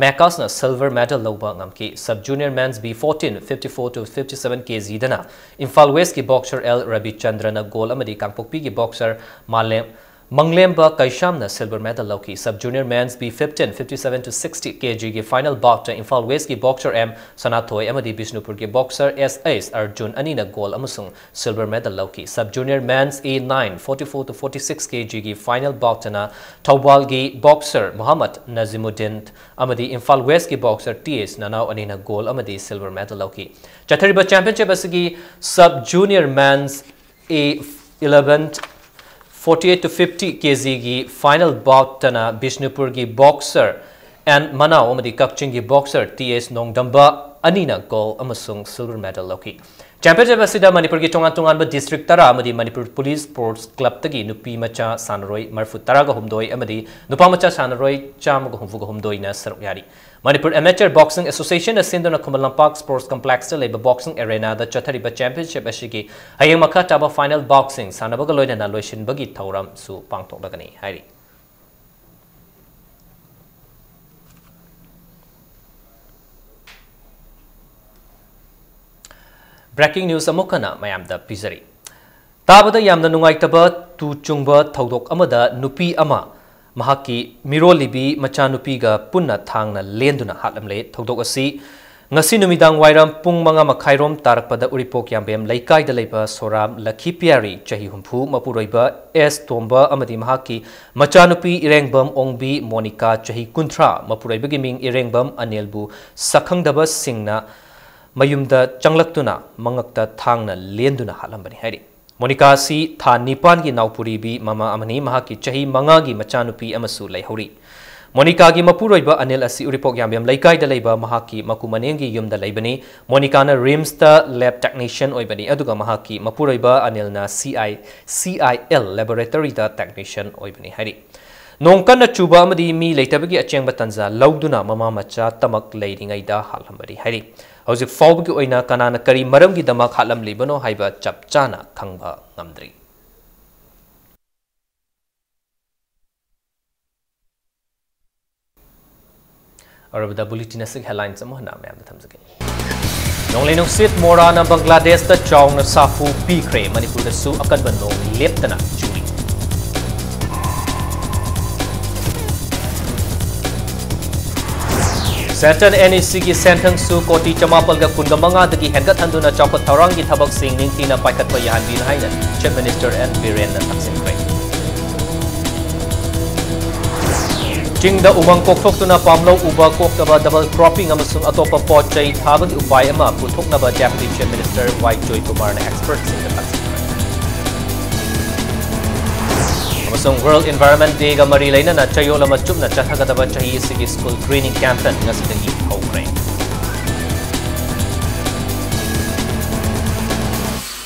ꯃꯦꯀꯥꯁꯅ silver medal ꯂꯧꯕ ꯉꯝꯈꯤ꯫ Sub junior men's B fourteen, fifty-four to fifty-seven K G ꯗꯅ ꯏꯝꯐꯥꯜ West ꯀꯤ boxer L ꯔꯕꯤꯆꯟꯗ꯭ꯔꯅ gold ꯑꯃꯗꯤ ꯀꯥꯡꯄꯣꯛꯄꯤꯒꯤ boxer ꯃꯥꯂꯦꯝ, ꯃꯪꯂꯦꯝꯕ ꯀꯩꯁꯥꯝꯅ silver medal ꯂꯧꯈꯤ꯫ Sub junior men's B fifteen, fifty-seven to sixty K G ꯒꯤ final bout ꯇ ꯏꯝꯐꯥꯜ West ꯀꯤ boxer M ꯁꯅꯥꯊꯣꯏ ꯑꯃꯗꯤ ꯕꯤꯁꯅꯨꯄꯨꯔꯒꯤ boxer S S ꯑꯔꯖꯨꯟ ꯑꯅꯤꯅ gold ꯑꯃꯁꯨꯡ silver medal ꯂꯧꯈꯤ꯫ Sub junior men's A nine, forty-four to forty-six K G ꯒꯤ final bout ꯇꯅ ꯊꯧꯕꯥꯜꯒꯤ boxer ꯃꯨꯍꯝꯃꯗ ꯅꯖꯤꯃꯨꯗꯤꯟ ꯑꯃꯗꯤ ꯏꯝꯐꯥꯜ West ꯀꯤ boxer T S ꯅꯅꯥꯎ ꯑꯅꯤꯅ gold ꯑꯃꯗꯤ silver medal ꯂꯧꯈꯤ꯫ ꯆꯠꯊꯔꯤꯕ championship ꯑꯁꯤꯒꯤ sub junior men's A eleven, forty-eight to fifty K G ꯒꯤ final bout ꯇꯅ ꯕꯤꯁꯅꯨꯄꯨꯔꯒꯤ boxer N ꯃꯅꯥꯎ ꯑꯃꯗꯤ ꯀꯛꯆꯤꯡꯒꯤ boxer T S ꯅꯣꯡꯗꯝꯕ ꯑꯅꯤꯅ gold ꯑꯃꯁꯨꯡ silver medal ꯂꯧꯈꯤ꯫ Championship ꯑꯁꯤꯗ ꯃꯅꯤꯄꯨꯔꯒꯤ ꯇꯣꯉꯥꯟ ꯇꯣꯉꯥꯟꯕ district ꯇꯔꯥ ꯑꯃꯗꯤ ꯃꯅꯤꯄꯨꯔ Police Sports Club ꯇꯒꯤ ꯅꯨꯄꯤ ꯃꯆꯥ ꯁꯥꯟꯅꯔꯣꯏ ꯃꯔꯤꯐꯨ ꯇꯔꯥꯒ ꯍꯨꯝꯗꯣꯏ ꯑꯃꯗꯤ ꯅꯨꯄꯥ ꯃꯆꯥ ꯁꯥꯟꯅꯔꯣꯏ ꯆꯥꯝꯃꯒ ꯍꯨꯝꯐꯨꯒ ꯍꯨꯝꯗꯣꯏꯅ ꯁꯔꯨꯛ ꯌꯥꯔꯤ꯫ ꯃꯅꯤꯄꯨꯔ Amateur Boxing Association ꯅ ꯁꯤꯟꯗꯨꯅ ꯈꯨꯃꯟ ꯂꯝꯄꯥꯛ Sports Complex ꯇ ꯂꯩꯕ boxing arena ꯗ ꯆꯠꯊꯔꯤꯕ championship ꯑꯁꯤꯒꯤ ꯍꯌꯦꯡ ꯃꯈꯥ ꯇꯥꯕ final bout ꯁꯤꯡ ꯁꯥꯟꯅꯕꯒ ꯂꯣꯏꯅꯅ ꯂꯣꯏꯁꯤꯟꯕꯒꯤ ꯊꯧꯔꯝꯁꯨ ꯄꯥꯡꯊꯣꯛꯂꯒꯅꯤ ꯍꯥꯏꯔꯤ꯫ Breaking news ꯑꯃꯨꯛ ꯍꯟꯅ ꯃꯌꯥꯝꯗ ꯄꯤꯖꯔꯤ꯫ ꯇꯥꯕꯗ ꯌꯥꯝꯅ ꯅꯨꯡꯉꯥꯏꯇꯕ ꯇꯨ ꯆꯨꯡꯕ ꯊꯧꯗꯣꯛ ꯑꯃꯗ ꯅꯨꯄꯤ ꯑꯃ ꯃꯍꯥꯛꯀꯤ ꯃꯤꯔꯣꯜꯂꯤꯕꯤ ꯃꯆꯥꯅꯨꯄꯤꯒ ꯄꯨꯟꯅ ꯊꯥꯡꯅ ꯂꯦꯟꯗꯨꯅ ꯍꯥꯠꯂꯝꯂꯦ꯫ ꯊꯧꯗꯣꯛ ꯑꯁꯤ ꯉꯁꯤ ꯅꯨꯃꯤꯗꯥꯡ ꯋꯥꯏꯔꯝ ꯄꯨꯡ ꯃꯉꯥ ꯃꯈꯥꯏꯔꯣꯝ ꯇꯥꯔꯛꯄꯗ ꯎꯔꯤꯄꯣꯛ ꯌꯥꯝꯕꯦꯝ ꯂꯩꯀꯥꯏꯗ ꯂꯩꯕ ꯁꯣꯔꯥꯝ ꯂꯈꯤꯄꯤꯌꯥꯔꯤ, ꯆꯍꯤ ꯍꯨꯝꯐꯨ, ꯃꯄꯨꯔꯣꯏꯕ ꯑꯦꯁ ꯇꯣꯝꯕ ꯑꯃꯗꯤ ꯃꯍꯥꯛꯀꯤ ꯃꯆꯥꯅꯨꯄꯤ ꯏꯔꯦꯡꯕꯝ ꯑꯣꯡꯕꯤ ꯃꯣꯅꯤꯀꯥ, ꯆꯍꯤ ꯀꯨꯟꯊ꯭ꯔꯥ, ꯃꯄꯨꯔꯣꯏꯕꯒꯤ ꯃꯤꯡ ꯏꯔꯦꯡꯕꯝ ꯑꯅꯤꯜꯕꯨ ꯁꯛꯈꯪꯗꯕꯁꯤꯡꯅ ꯃꯌꯨꯝꯗ ꯆꯪꯂꯛꯇꯨꯅ ꯃꯉꯛꯇ ꯊꯥꯡꯅ ꯂꯦꯟꯗꯨꯅ ꯍꯥꯠꯂꯝꯕꯅꯤ ꯍꯥꯏꯔꯤ꯫ ꯃꯣꯅꯤꯀꯥ ꯑꯁꯤ ꯊꯥ ꯅꯤꯄꯥꯟꯒꯤ ꯅꯥꯎꯄꯨꯔꯤꯕꯤ ꯃꯃꯥ ꯑꯃꯅꯤ꯫ ꯃꯍꯥꯛꯀꯤ ꯆꯍꯤ ꯃꯉꯥꯒꯤ ꯃꯆꯥꯅꯨꯄꯤ ꯑꯃꯁꯨ ꯂꯩꯍꯧꯔꯤ꯫ ꯃꯣꯅꯤꯀꯥꯒꯤ ꯃꯄꯨꯔꯣꯏꯕ ꯑꯅꯤꯜ ꯑꯁꯤ ꯎꯔꯤꯄꯣꯛ ꯌꯥꯝꯕꯦꯝ ꯂꯩꯀꯥꯏꯗ ꯂꯩꯕ ꯃꯍꯥꯛꯀꯤ ꯃꯀꯨ ꯃꯅꯦꯝꯒꯤ ꯌꯨꯝꯗ ꯂꯩꯕꯅꯤ꯫ ꯃꯣꯅꯤꯀꯥꯅ ꯔꯤꯝꯁꯇ ꯂꯦꯕ ꯇꯦꯛꯅꯤꯁꯤꯌꯟ ꯑꯣꯏꯕꯅꯤ, ꯑꯗꯨꯒ ꯃꯍꯥꯛꯀꯤ ꯃꯄꯨꯔꯣꯏꯕ ꯑꯅꯤꯜꯅ C I, C I L ꯂꯦꯕꯣꯔꯦꯇꯔꯤꯗ technician ꯑꯣꯏꯕꯅꯤ ꯍꯥꯏꯔꯤ꯫ ꯅꯣꯡ ꯀꯟꯅ ꯆꯨꯕ ꯑꯃꯗꯤ ꯃꯤ ꯂꯩꯇꯕꯒꯤ ꯑꯆꯦꯡꯕ ꯇꯟꯖꯥ ꯂꯧꯗꯨꯅ ꯃꯃꯥ ꯃꯆꯥ ꯇꯃꯛ ꯂꯩꯔꯤꯉꯩꯗ ꯍꯥꯠꯂꯝꯕꯅꯤ ꯍꯥꯏꯔꯤ꯫ ꯍꯧꯖꯤꯛ ꯐꯥꯎꯕꯒꯤ ꯑꯣꯏꯅ ꯀꯅꯥꯅ ꯀꯔꯤ ꯃꯔꯝꯒꯤꯗꯃꯛ ꯍꯥꯠꯂꯝꯂꯤꯕꯅꯣ ꯍꯥꯏꯕ ꯆꯞ ꯆꯥꯅ ꯈꯪꯕ ꯉꯝꯗ꯭ꯔꯤ꯫ ꯑꯔꯣꯏꯕꯗ ꯕꯨꯂꯦꯇꯤꯟ ꯑꯁꯤꯒꯤ ꯍꯦꯗꯂꯥꯏꯟꯁ ꯑꯃꯨꯛ ꯍꯟꯅ ꯃꯌꯥꯝꯗ ꯊꯝꯖꯒꯦ꯫ ꯅꯣꯡꯂꯩ ꯅꯨꯡꯁꯤꯠ ꯃꯣꯔꯥꯅ ꯕꯪꯒ꯭ꯂꯥꯗꯦꯁꯇ ꯆꯥꯎꯅ ꯁꯥꯐꯨ ꯄꯤꯈ꯭ꯔꯦ꯫ ꯃꯅꯤꯄꯨꯔꯗꯁꯨ ꯑꯀꯟꯕ ꯅꯣꯡ ꯂꯦꯞꯇꯅ ꯆꯨꯔꯤ꯫ ꯁꯦꯟꯇ꯭ꯔꯦꯜ ꯑꯦꯟ ꯏ ꯁꯤꯒꯤ ꯁꯦꯟꯊꯪꯁꯨ ꯀꯣꯇꯤ ꯆꯃꯥꯄꯜꯒ ꯀꯨꯟꯒ ꯃꯉꯥꯗꯒꯤ ꯍꯦꯟꯒꯠꯍꯟꯗꯨꯅ ꯆꯥꯎꯈꯠ ꯊꯧꯔꯥꯡꯒꯤ ꯊꯕꯛꯁꯤꯡ ꯅꯤꯡꯊꯤꯅ ꯄꯥꯏꯈꯠꯄ ꯌꯥꯍꯟꯕꯤꯌꯨ ꯍꯥꯏꯅ ꯆꯤꯐ ꯃꯤꯅꯤꯁꯇꯔ ꯑꯦꯟ ꯕꯤꯔꯦꯟꯅ ꯇꯛꯁꯤꯟꯈ꯭ꯔꯦ꯫ ꯆꯤꯡꯗ ꯎꯃꯪ ꯀꯣꯛꯊꯣꯛꯇꯨꯅ ꯄꯥꯝꯂꯧ ꯎꯕ ꯀꯣꯛꯅꯕ, ꯗꯕꯜ ꯀ꯭ꯔꯣꯞꯄꯤꯡ ꯑꯃꯁꯨꯡ ꯑꯇꯣꯞꯄ ꯄꯣꯠ ꯆꯩ ꯊꯥꯕꯒꯤ ꯎꯄꯥꯏ ꯑꯃ ꯄꯨꯊꯣꯛꯅꯕ ꯗꯦꯄ꯭ꯌꯨꯇꯤ ꯆꯤꯐ ꯃꯤꯅꯤꯁꯇꯔ ꯋꯥꯏ ꯖꯣꯏꯀꯨꯃꯥꯔꯅ ꯑꯦꯛꯁꯄꯔꯠꯁꯤꯡꯗ ꯇꯥꯛꯄꯤꯈ꯭ꯔꯦ꯫ ꯑꯃꯁꯨꯡ ꯋꯥꯔꯜꯗ ꯏꯟꯚꯥꯏꯔꯟꯃꯦꯟ ꯗꯦꯒ ꯃꯔꯤ ꯂꯩꯅꯅ ꯆꯌꯣꯜ ꯑꯃ ꯆꯨꯞꯅ ꯆꯠꯊꯒꯗꯕ ꯆꯍꯤ ꯑꯁꯤꯒꯤ ꯁ꯭ꯀꯨꯜ ꯀ꯭ꯂꯤꯅꯤꯡ ꯀꯦꯝꯄꯦꯟ ꯉꯁꯤꯗꯒꯤ ꯍꯧꯈ꯭ꯔꯦ꯫